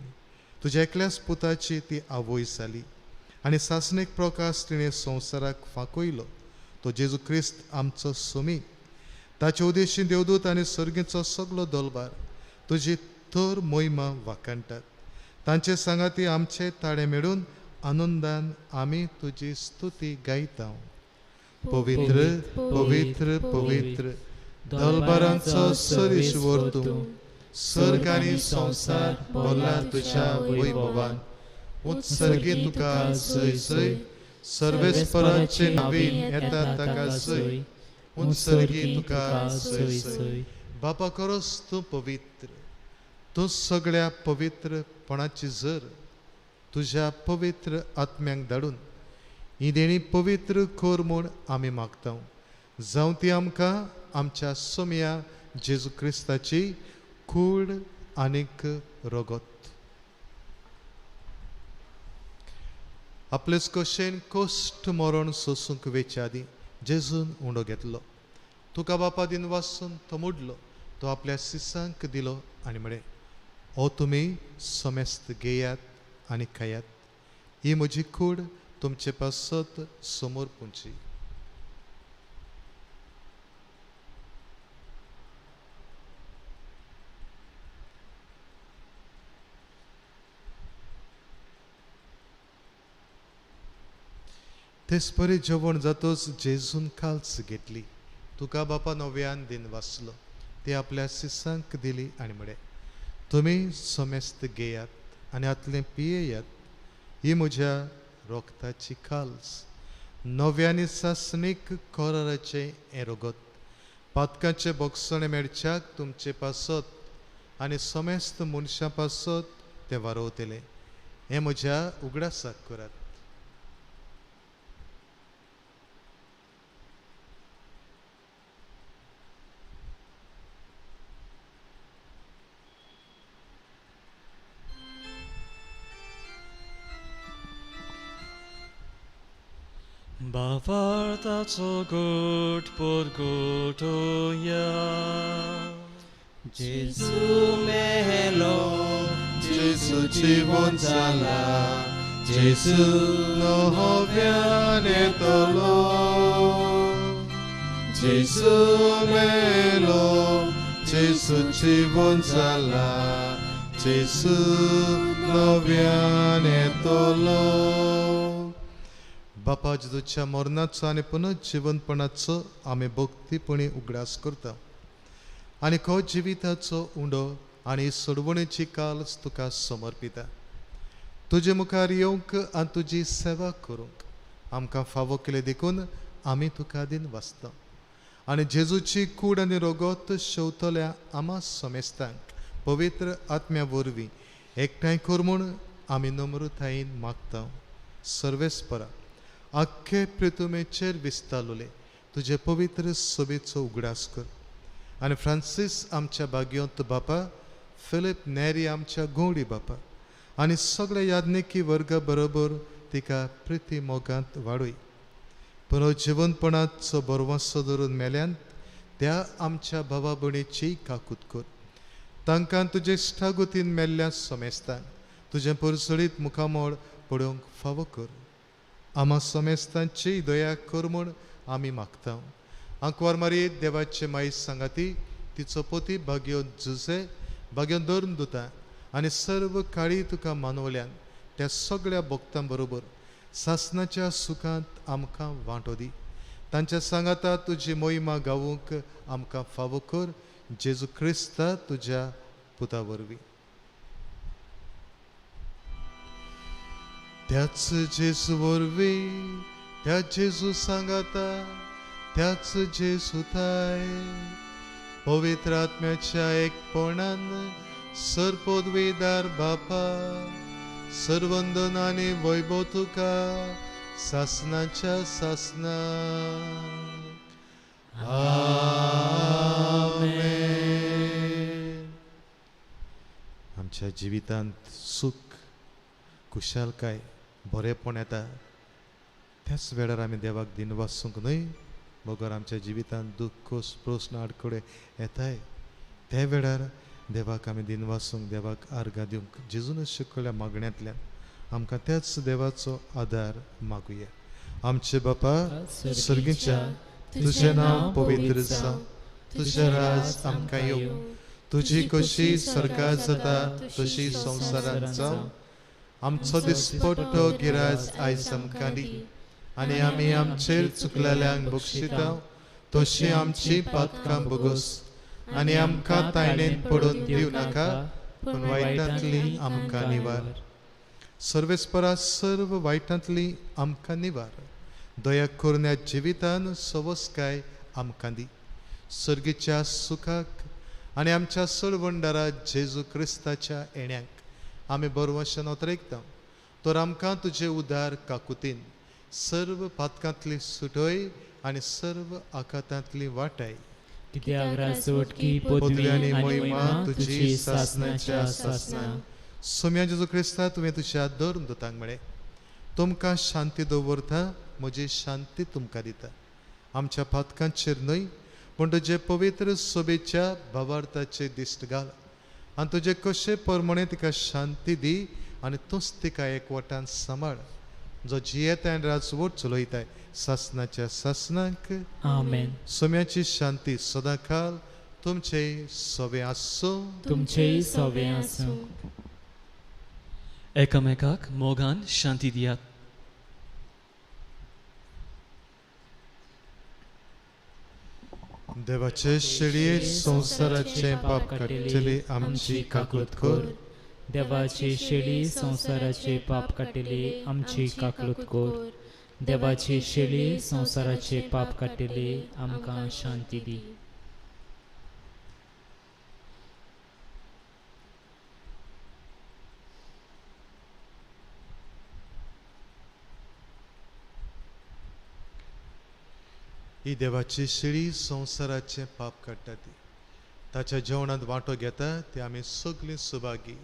तुज्या एकल्याच पुताची ती आवय जाली आनी सासणीक प्रकाश तिणें संवसाराक फांकयलो. तो जेजू क्रिस्त आमचो सोमी. ताचे उदेशी देवदूत आनी सर्गीचो सगलो दलबार तुजी थर मोहिमा वाखाणटात. तांचे सांगाती आमचे ताळे मेळून आनंदान आमी तुजी स्तुती गायता. पवित्र पवित्र पवित्र दलबारांचो सरीश्वर तूं, सर्ग आनी संवसार भरला तुज्या वैभवान. उत्सर्गी तुका सय सय, सर्वेस्पराचे नवीन येता ताका सय, उत्सर्गी तुका सय सय. बापा खरोच तूं पवित्र, तूं सगळ्या पवित्रपणाची जर तुज्या पवित्र आत्म्यांक धाडून ही देणी पवित्र कर म्हूण आमी मागता. जावं ती आमकां आमच्या सोम्या जेजू क्रिस्ताची कूड आनीक रगत. आपलेच कशेन कश्ट मरण सोसूंक वेच्या आदीं जेजून उंडो घेतलो, तुका बापा दिन वासून तो मोडलो, तो आपल्या सिसांक दिलो आनी म्हळें, हो तुमी समेस्त घेयात आनी खायात, ही म्हजी कूड तुमचे पासत समोर पुंची. तेच परी जेवण जातच जेजून काल्स घेतली, तुका बापा नव्यान दिन वाचलो, ती आपल्या सिसांक दिली आनी म्हळें, तुमी समेस्त घेयात आनी हातलें पियेयात, ही म्हज्या रोगताची काल्स, नव्यानी सासणीक कराराचें हें रगत, पातकांचे बोगसणे मेळच्याक तुमचे पासत आनी समेस्त मनशां पासत तें वारोवतलें, हें म्हज्या उगडासाक करात. भावार्थाचो गोट परगटोया. जेजू मेलो, जेजू जिवन जाला, जेजू नव्यान येतलो. जेजू मेलो, जेजू जिवन जाला, जेजू नव्यान येतलो. बापा जेजूच्या मरणाचो आनी पुनर्जिवनपणाचो आमी भक्तीपणी उगडास करता आनी खो जिविताचो उंडो आनी सोडवणेची काल्स तुका समर्पिता. तुजे मुखार येवंक आनी तुजी सेवा करूंक आमकां फावो केले देखून आमी तुका दिन वाचता आनी जेजूची कूड आनी रगत शेवतल्या आमा समेस्तांक पवित्र आत्म्या वरवीं एकठांय कर म्हूण आमी नम्रतायेन मागता. सर्वेस्परा आख्खे प्रितुमेचेर विस्तारले तुजे पवित्र सभेचो उगडास कर आनी फ्रांसीस आमच्या भाग्योंत बापा, फिलीप नेरी आमच्या गोंडी बापा आनी सगळ्या याज्ञिकी वर्गा बरोबर तिका प्रिती मोगांत वाडय. पुनर्जिवनपणाचो बरवासो धरून मेल्यान त्या आमच्या भावा भयणीची काकूत कर. तांकां तुजे इश्टागतीन मेल्ल्या समेस्तांक तुजें परसळीत मुखामळ पळोवंक फावो कर. आमा समेस्तांची दया कर म्हूण आमी मागता. आंकवार मारये देवाचे माई सांगाती तिचो पती भाग्यो जुजे भाग्यो धरून दुता आनी सर्व काळी तुका मानवल्यान त्या सगळ्या भक्तां बरोबर सासनाच्या सुखांत आमकां वांटो दी. तांच्या सांगाता तुजी मोहिमा गावूंक आमकां फावो कर, जेजू क्रिस्ता तुज्या पुता वरवीं. त्याच जेजू वरवीं, त्या जेजू सांगाता, त्याच जेजू थाय पवित्र आत्म्याच्या एकपणान सरपोदवेदार बापा, सर्वंदन आनी वैभव तुका सासनाच्या सासना. आमेन. आमच्या जिवितांत सुख, खुशालकाय, बरेपण येता त्याच वेळार आमी देवाक दिनवासूंक न्हय, बगर आमच्या जिवितांत दुख्ख, प्रस्न, आडखळे येताय त्या वेळार देवाक आमी दिनवासूंक, देवाक आर्गां दिवंक जेजूनच शिकयल्या मागण्यांतल्यान आमकां त्याच देवाचो आदार मागुया. आमचे बापा सर्गीच्या, तुजें नांव पवित्र जावं, तुजें राज आमकां येवं, तुजी कशी स्वर्गात जाता तशी संवसारांत जावं. आमचो दिसपट्टो गिराज आयज आमकां दी आनी आमी आमचेर चुकलेल्यांक बक्षिता तशी आमची पातकां भोगोस आनी आमकां तायणेन पडून दिवं नाका, पूण वायटांतली आमकां निवार. सर्वेस्परा सर्व वायटांतली आमकां निवार. दया करून ह्या जिवितान सवसकाय आमकां दी. सर्गीच्या सुखाक आनी आमच्या सळवंडारा जेजू क्रिस्ताच्या येण्याक आमी बरवशान ओतरेकता. तर आमकां तुजे उदार काकुतीन सर्व पातकांतली सुटय आनी सर्व आखातांतली वाटाय. कित्याक राजवटकी पदवी आनी महिमा तुजी सासणाच्या सासणा. सोम्या जेजू क्रिस्ता, तुवें तुज्या धर्म दुतांक म्हळें, तुमकां शांती दवरता, म्हजी शांती तुमकां दिता. आमच्या पातकांचेर न्हय पूण तुजे पवित्र सोबेच्या भावार्थाचे दिश्ट घाल आनी तुजे कशे प्रमाणे तिका शांती दी आनी तूंच तिका एकवटान सांबाळ, जो जियेता आनी राजवट चलयताय सासणाच्या सासणाक. आमेन. सोम्याची शांती सदांकाल तुमचे सवे आसूं. तुमचेय सवे आसूं. एकामेकाक मोगान शांती दियात. देवाचे शेळये संवसाराचे पाप काडटले आमची काकूत कर. देवाची शेळी संवसाराचे पाप काडटली आमची काकूत कर. देवाची शेळी संवसाराचे पाप काडटली आमकां शांती दी. ही देवाची शेळी संवसाराचें पाप काडटा ती ताच्या जेवणांत वांटो घेता ती आमी सगळीं सुभागी.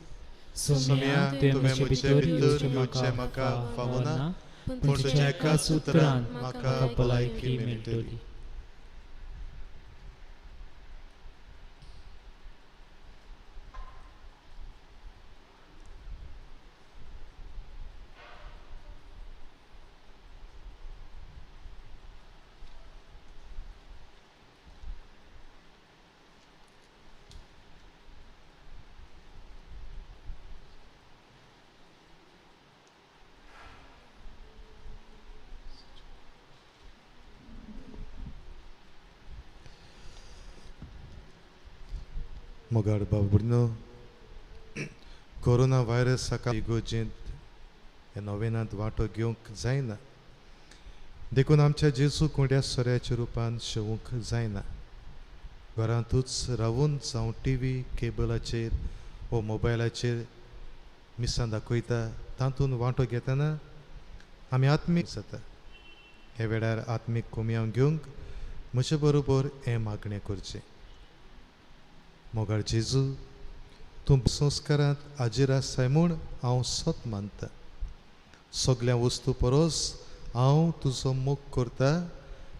सोम्या, तुवें म्हजे भितर येवचें म्हाका फावना, पूण तुज्या एकाच उतरान म्हाका भलायकी मेळटली. मोगाळ बाबुडनो, कोरोना व्हायरस हाका इगोजेंत ह्या नोवेनांत वांटो घेवंक जायना, देखून आमच्या जेजू कोंड्या सोऱ्याच्या रुपान शेवूंक जायना. घरांतूच रावून जावं टी व्ही केबलाचेर वो मोबायलाचेर मिसां दाखयता तातूंत वांटो घेतना आमी आत्मीक जाता. ह्या वेळार आत्मीक कोमयांव घेवंक म्हजे बरोबर हें मागणें करचें. मोगाळ जेजू, तूं संस्कारांत हाजीर आसाय म्हूण हांव सत मानता. सगल्या वस्तू परस हांव तुजो मोग करता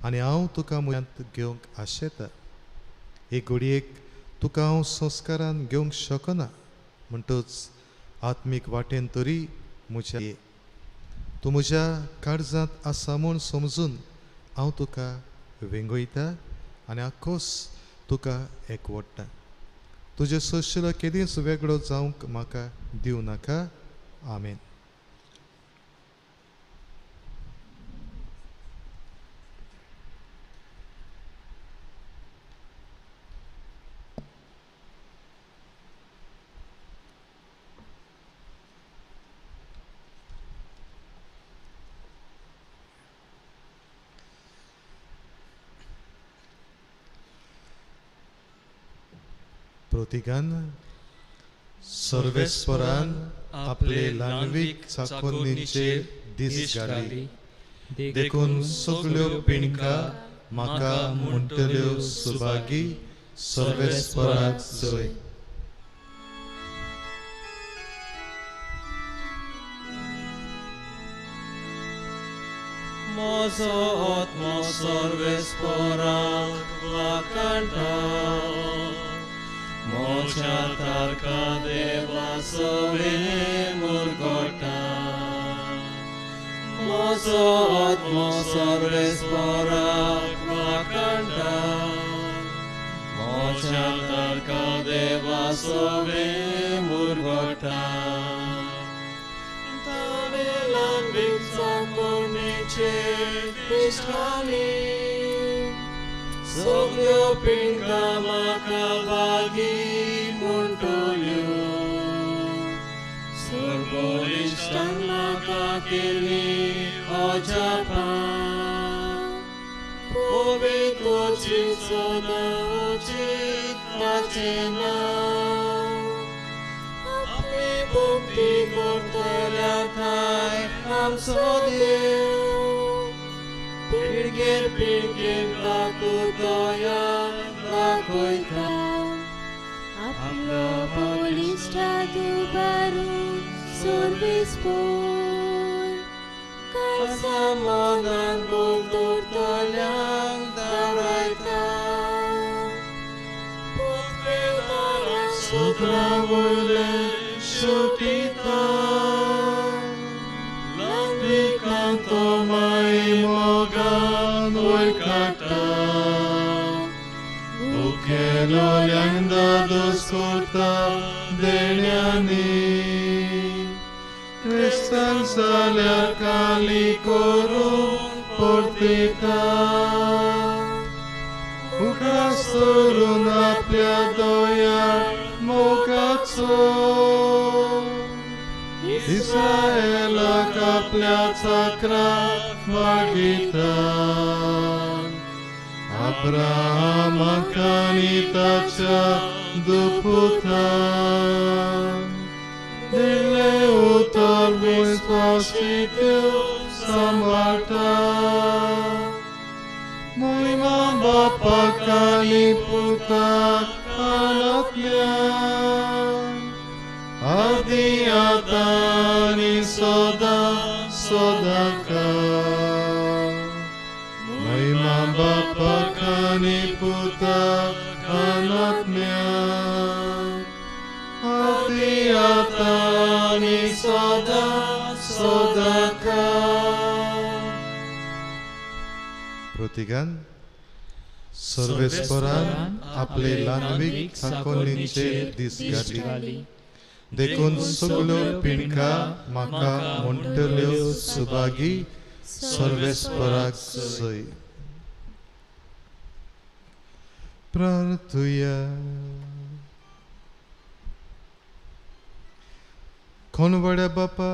आनी हांव तुका म्हऱ्यांत घेवंक आशेता. एक घडयेक तुका हांव संस्कारान घेवंक शकना, म्हणटच आत्मीक वाटेन तरी म्हज्या ये. तूं म्हज्या काळजांत आसा म्हूण समजून हांव तुका वेंगयता आनी आकोस तुका एकवडटा. तुजें सोशिलो केदींच वेगळो जावंक म्हाका दिवं नाका. आमेन. प्रतिगान सर्वेस्परान आपले ल्हानवीक चाकोन्नीचेर दीस घाली, देखून सगल्यो पिणका म्हाका म्हणटल्यो सुभागी सर्वेस्पराक जय. म्हजो आत्मो सर्वेस्पराक वाखाणटा, म्हज्या तारका देवा सवें मुरगोटा. म्हजो आत्मो सर्वेस्पराक वाखाणटा, म्हज्या तारका देवा सवें मुरगोटा. ताणें ल्हानवीक चाकोवणेचेर दिश्ट घाली, सगल्यो पिंडा म्हाका भागी म्हणटल्यो. सर्वरिश्टान म्हाका केली अजापां, पवित्रची सदां ताचें नांव. आपली भक्ती करतल्या थांय आमचो देव, पिळगेक तातूं दया दाखयता. आपलो बळिश्ट दुबारून सर्वेस्पोर काळजा मनान मोग दवरतल्यांक धांवडायता. सुत्रा वयले सुटिता ल्हानविकांत तो माई मोगान वयर काडटा. उखेलोल्यांक दादोस करता देण्यांनी क्रिस्तान जाल्यार काली करूंक परतिता. उगडास करून आपल्या दोया मोगाचो इस्रायलाक आपल्या चाकरा मागिता. अब्राहमाक आनी ताच्या दुपुताक दिल्लें उतर विस्वासी देव सांबाळटा. मोहिमा बापाक आनी पुताक आत्म्याक आदी आतां आनी सदां सदांकाळ. मोहिमा बापाक आनी पुताक आत्म्याक आदी आतां आनी सदां सदांकाळ. प्रतिगान सर्वेस्परान आपले ल्हानवीक चाकोरणीचेर दीस घाली देखून सगल्यो पिणका म्हाका म्हणटल्यो सुभागी सर्वेस्पराक सय. प्रार्थुया. कोणवड्या बापा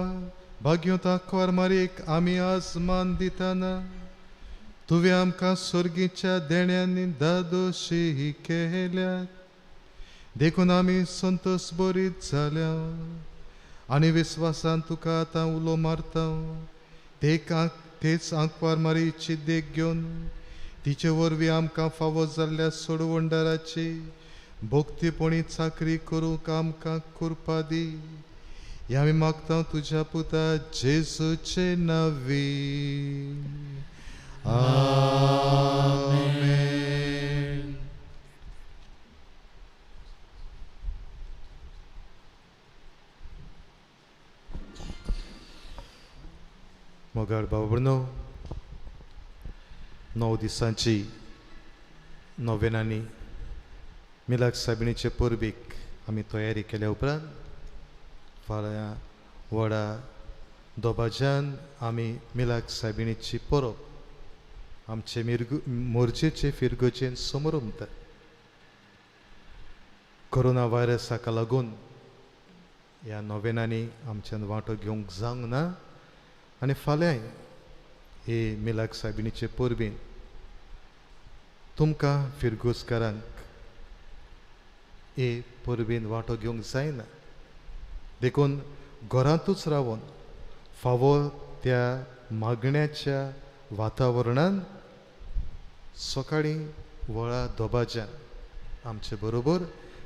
भाग्योंत आंकवार मारीक आमी आज मान दिताना तुवें आमकां सर्गीच्या देण्यांनी दादोशी केल्यात देखून आमी संतोष बरीत जाल्या आनी विस्वासान तुका आतां उलो मारता. तेच आंकवार मारीची देख घेवन तिचे वरवीं आमकां फावो जाल्ल्या सोडवणदाराची भक्तीपणी चाकरी करूंक आमकां कृपा दी. ह्या आमी मागता तुज्या पुता जेजूचे नांवी. आमेन. मोगाळ भाव-भयणो, 9 दिसांची नोवेनांनी मिलाग सायबिणीचे परबीक आमी तयारी केल्या उपरांत फाल्यां व्हडा दबाज्यान आमी मिलाग सायबिणीची परब आमचे मोर्जेचे फिरगोजेन समरमता. कोरोना व्हायरसाका लागून ह्या नोवेनांनी आमच्यान वांटो घेवंक जावंक ना आनी फाल्यांय हे मिलाग सायबिणीचे परबीन तुमकां फिरगोजकारांक हे परबीन वांटो घेवंक जायना देखून घरांतूच रावन फावो त्या मागण्याच्या वातावरणान सकाळीं वळा दबाज्यान आमचे बरोबर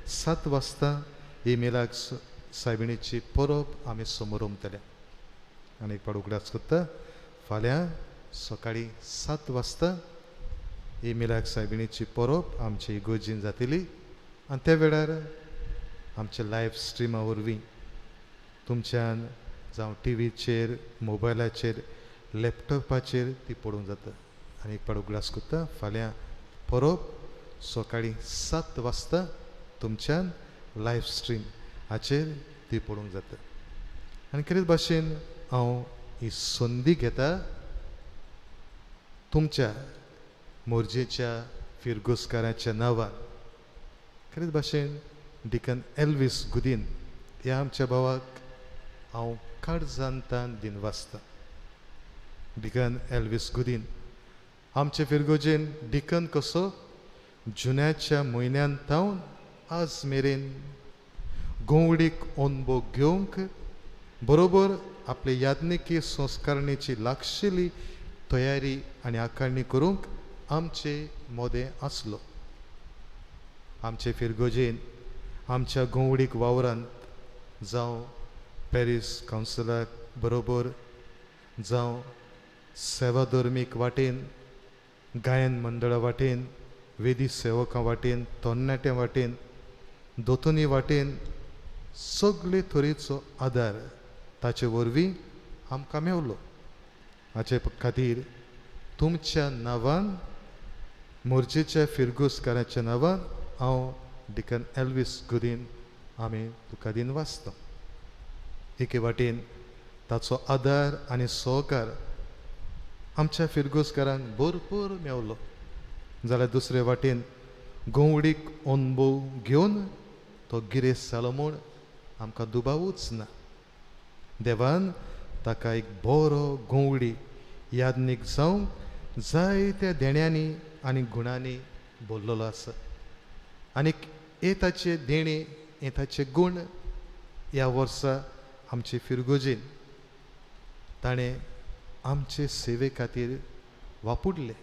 7 वाजता ही मिलाग सायबिणीची परब आमी समोरमतले. आनी एक पाड उगडास करता फाल्यां सकाळीं 7 वाजता ही मिलाग सायबिणीची परब आमचे इगर्जीन जातली आनी त्या वेळार आमच्या लायव्ह स्ट्रिमा वरवीं तुमच्यान जावं टिवीचेर मोबायलाचेर लॅपटॉपाचेर ती पळोवंक जाता. आनी एक पाड उगडास करता फाल्यां परब सकाळीं 7 वाजता तुमच्यान लायव्ह स्ट्रीम हाचेर ती पळोवंक जाता. आनी खेरीत भाशेन हांव ही संदी घेता तुमच्या मोर्जेच्या फिरगोजकाराच्या नांवान खेरीत भाशेन डिकन एल्वीस गुदीन ह्या आमच्या भावाक हांव काळजांतान दिनवासता. डिकन एल्वीस गुदीन आमचे फिरगोजेन डिकन कसो जुन्याच्या म्हयन्यान थावन आज मेरेन गोवडीक अनभोग घेवंक बरोबर आपले याज्ञिकी संस्कारणेची लागशिल्ली तयारी आनी आकारणी करूंक आमचे मोदें आसलो. आमचे फिरगोजेन आमच्या गोंवडीक वावरांत जावं पॅरीस कावन्सिलाक बरोबर जावं सेवा धर्मीक वाटेन, गायन मंडळा वाटेन, वेदी सेवकां वाटेन, तरणाट्यां वाटेन, दोतोनी वाटेन सगळे तरेचो आदार ताचे वरवीं आमकां मेवलो. हाचे खातीर तुमच्या नांवान, मोर्जेच्या फिरगुजकाराच्या नांवान हांव डिकन एल्वीस गुदीन आमी तुका दिन वाचता. एके वाटेन ताचो आदार आनी सहकार आमच्या फिरगुजकारांक भरपूर मेवलो, जाल्यार दुसरे वाटेन गोंवडीक अनुभव घेवन तो गिरेस्त जालो म्हूण आमकां दुबावूच ना. देवान ताका एक बरो गोंवडी यादनीक जावंक जायत्या देण्यांनी आनी गुणांनी भरलेलो आसा. आनीक हे ताचे देणें, हे ताचे गूण ह्या वर्सा आमचे फिरगोजेन ताणें आमचे सेवे खातीर वापुडले.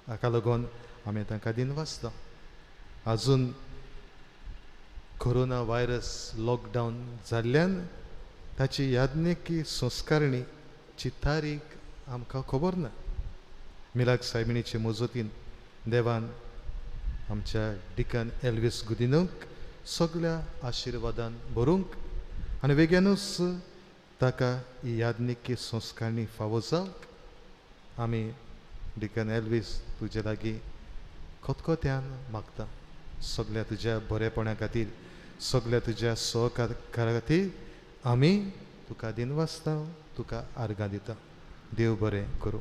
हाका लागून आमी तांकां दिन वाचता. आजून कोरोना व्हायरस लॉकडावन जाल्ल्यान ताची याज्ञिकी संस्कारणीची तारीख आमकां खबर ना. मिलाग सायबिणीचे मजतीन देवान आमच्या डिकन एल्वीस गुदिनूक सगळ्या आशिर्वादान भरूंक आनी वेग्यानूच ताका ही याज्ञिकी संस्कारणी फावो जावंक आमी डिकन एल्वीस तुजे लागीं खतखत्यान मागता. सगळ्या तुज्या बरेपणा खातीर, सगळ्या तुज्या सहकारा खातीर आमी तुका दिन वाचता, तुका आर्गां दिता. देव बरें करूं.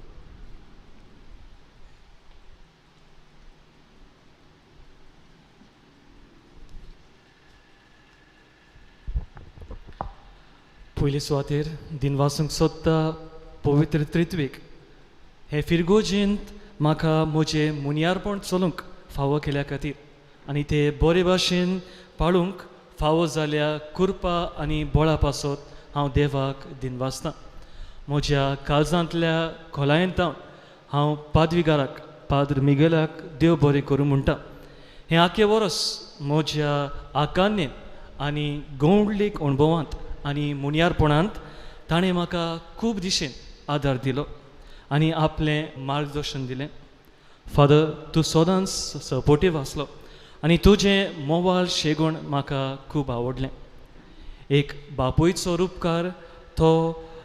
पयले सुवातेर दिनवासूंक सोदता पवित्र त्रित्वीक हे फिरगोजेंत म्हाका म्हजें मुनियारपण चलूंक फावो केल्या खातीर आनी ते बरे भाशेन पाळूंक फावो जाल्या कुरपा आनी बळा पासत हांव देवाक दिनवासतां. म्हज्या काळजांतल्या खोलायेंत हांव पादविगाराक पाद्र मिगेलाक देव बरें करूं म्हणटा. हें आख्खें वरस म्हज्या आकान्येन आनी गौंडलीक अणभवांत आनी मुनियारपणांत ताणें म्हाका खूब दिशेन आदार दिलो आनी आपलें मार्गदर्शन दिलें. फादर, तूं सदांच सपोर्टीव आसलो आनी तुजें मोवाळ शेगुण म्हाका खूब आवडलें. एक बापूयचो रुपकार तो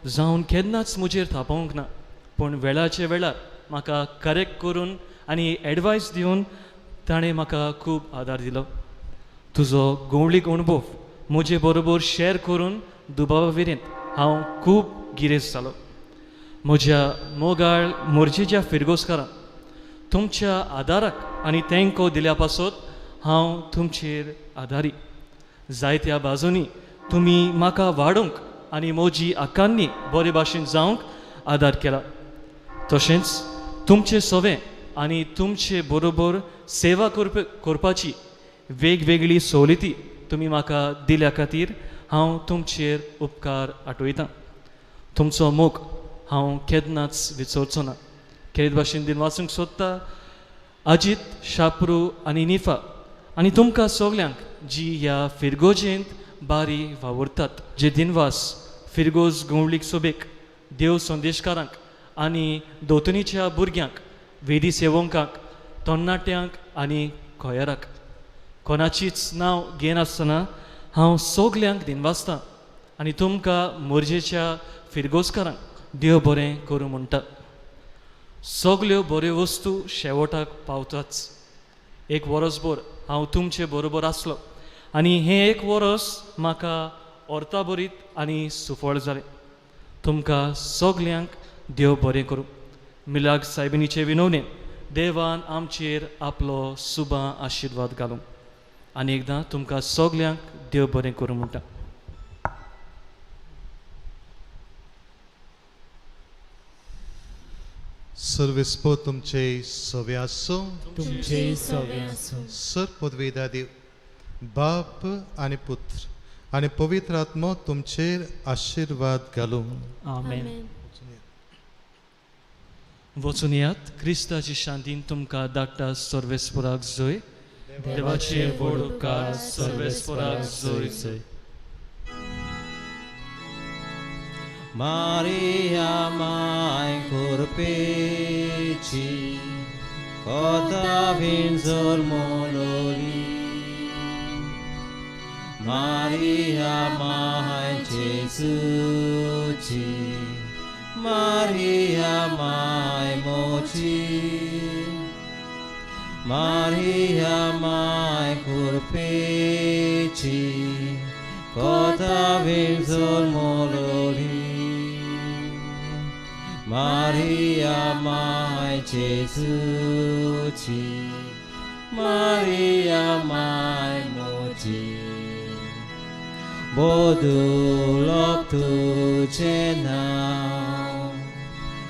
जावन केन्नाच म्हजेर थापोवंक ना, पूण वेळाचे वेळार म्हाका करेक्ट करून आनी एडवायस दिवन ताणें म्हाका खूब आदार दिलो. तुजो गोंवळीक अणभव म्हजे बरोबर शेअर करून दुबावा विरेंत हांव खूब गिरेस्त जालो. म्हज्या मोगाळ मोर्जेच्या फिरगोजकारां, तुमच्या आदाराक आनी तेंको दिल्या पासत हांव तुमचेर आदारी. जायत्या बाजूंनी तुमी म्हाका वाडोवंक आनी म्हजी आकान्नी बरे भाशेन जावंक आदार केला. तशेंच तुमचें सवें आनी तुमचे बरोबर सेवा करपाची वेगवेगळी सवलती तुमी म्हाका दिल्या खातीर हांव तुमचेर उपकार आठवयतां. तुमचो मोग हांव केन्नाच विसरचो ना. खेरीत भाशेन दिन वाचूंक सोदता अजीत, शाप्रू आनी निफा आनी तुमकां सगल्यांक जी ह्या फिरगोजेंत बारी वावुरतात, जे दिनवास फिरगोज गोंवळीक सोबेक, देव संदेशकारांक आनी दोतोनीच्या भुरग्यांक, वेदी सेवकांक, तरणाट्यांक आनी खोयराक. कोणाचीच नांव घेनासतना हांव सगल्यांक दिनवासतां आनी तुमकां मोर्जेच्या फिरगोजकारांक देव बरें करूं म्हणटा. सगल्यो बऱ्यो वस्तू शेवटाक पावताच. एक वरसभर हांव तुमचे बरोबर आसलो आनी हें एक वरस म्हाका अर्ताभरीत आनी सुफळ जालें. तुमकां सगल्यांक देव बरें करूं. मिलाग सायबिणीचे विनवणेन देवान आमचेर आपलो सुबा आशिर्वाद घालूं. आनी एकदां तुमकां सगल्यांक देव बरें करूं म्हणटा. सर्वेस्पो तुमचे सवे आसूं, तुमचे सवे आसूं. सर पदवेदा देव बाप आनी पुत्र आनी पवित्र आत्मो तुमचेर आशिर्वाद घालूं. आमेन. वचून येयात, क्रिस्ताची शांतीन तुमकां धाडटा. सर्वेस्पराक जय. देवाचे व्हड उपकार. सर्वेस्पराक जय जय. Maria mai kurpeci, kota vinzor mololi. Maria mai Jesuci, Maria mai moci. Maria mai kurpeci, kota vinzor mololi. Maria mai Jesuci, Maria mai moci. Bodulop tuce nao,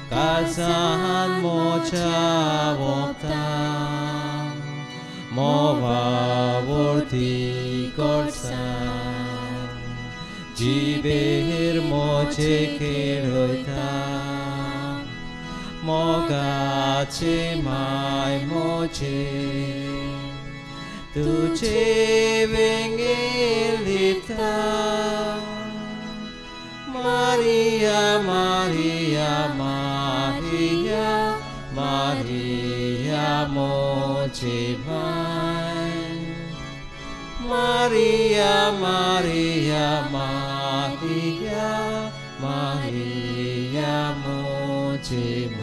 kalsan mocha wopta, mova vorti korsan, jiber moche keloita. Mogache mai moche, tuche vengelita. Maria, Maria, Maria, Maria moche mai. Maria, Maria, Maria, Maria moche mai.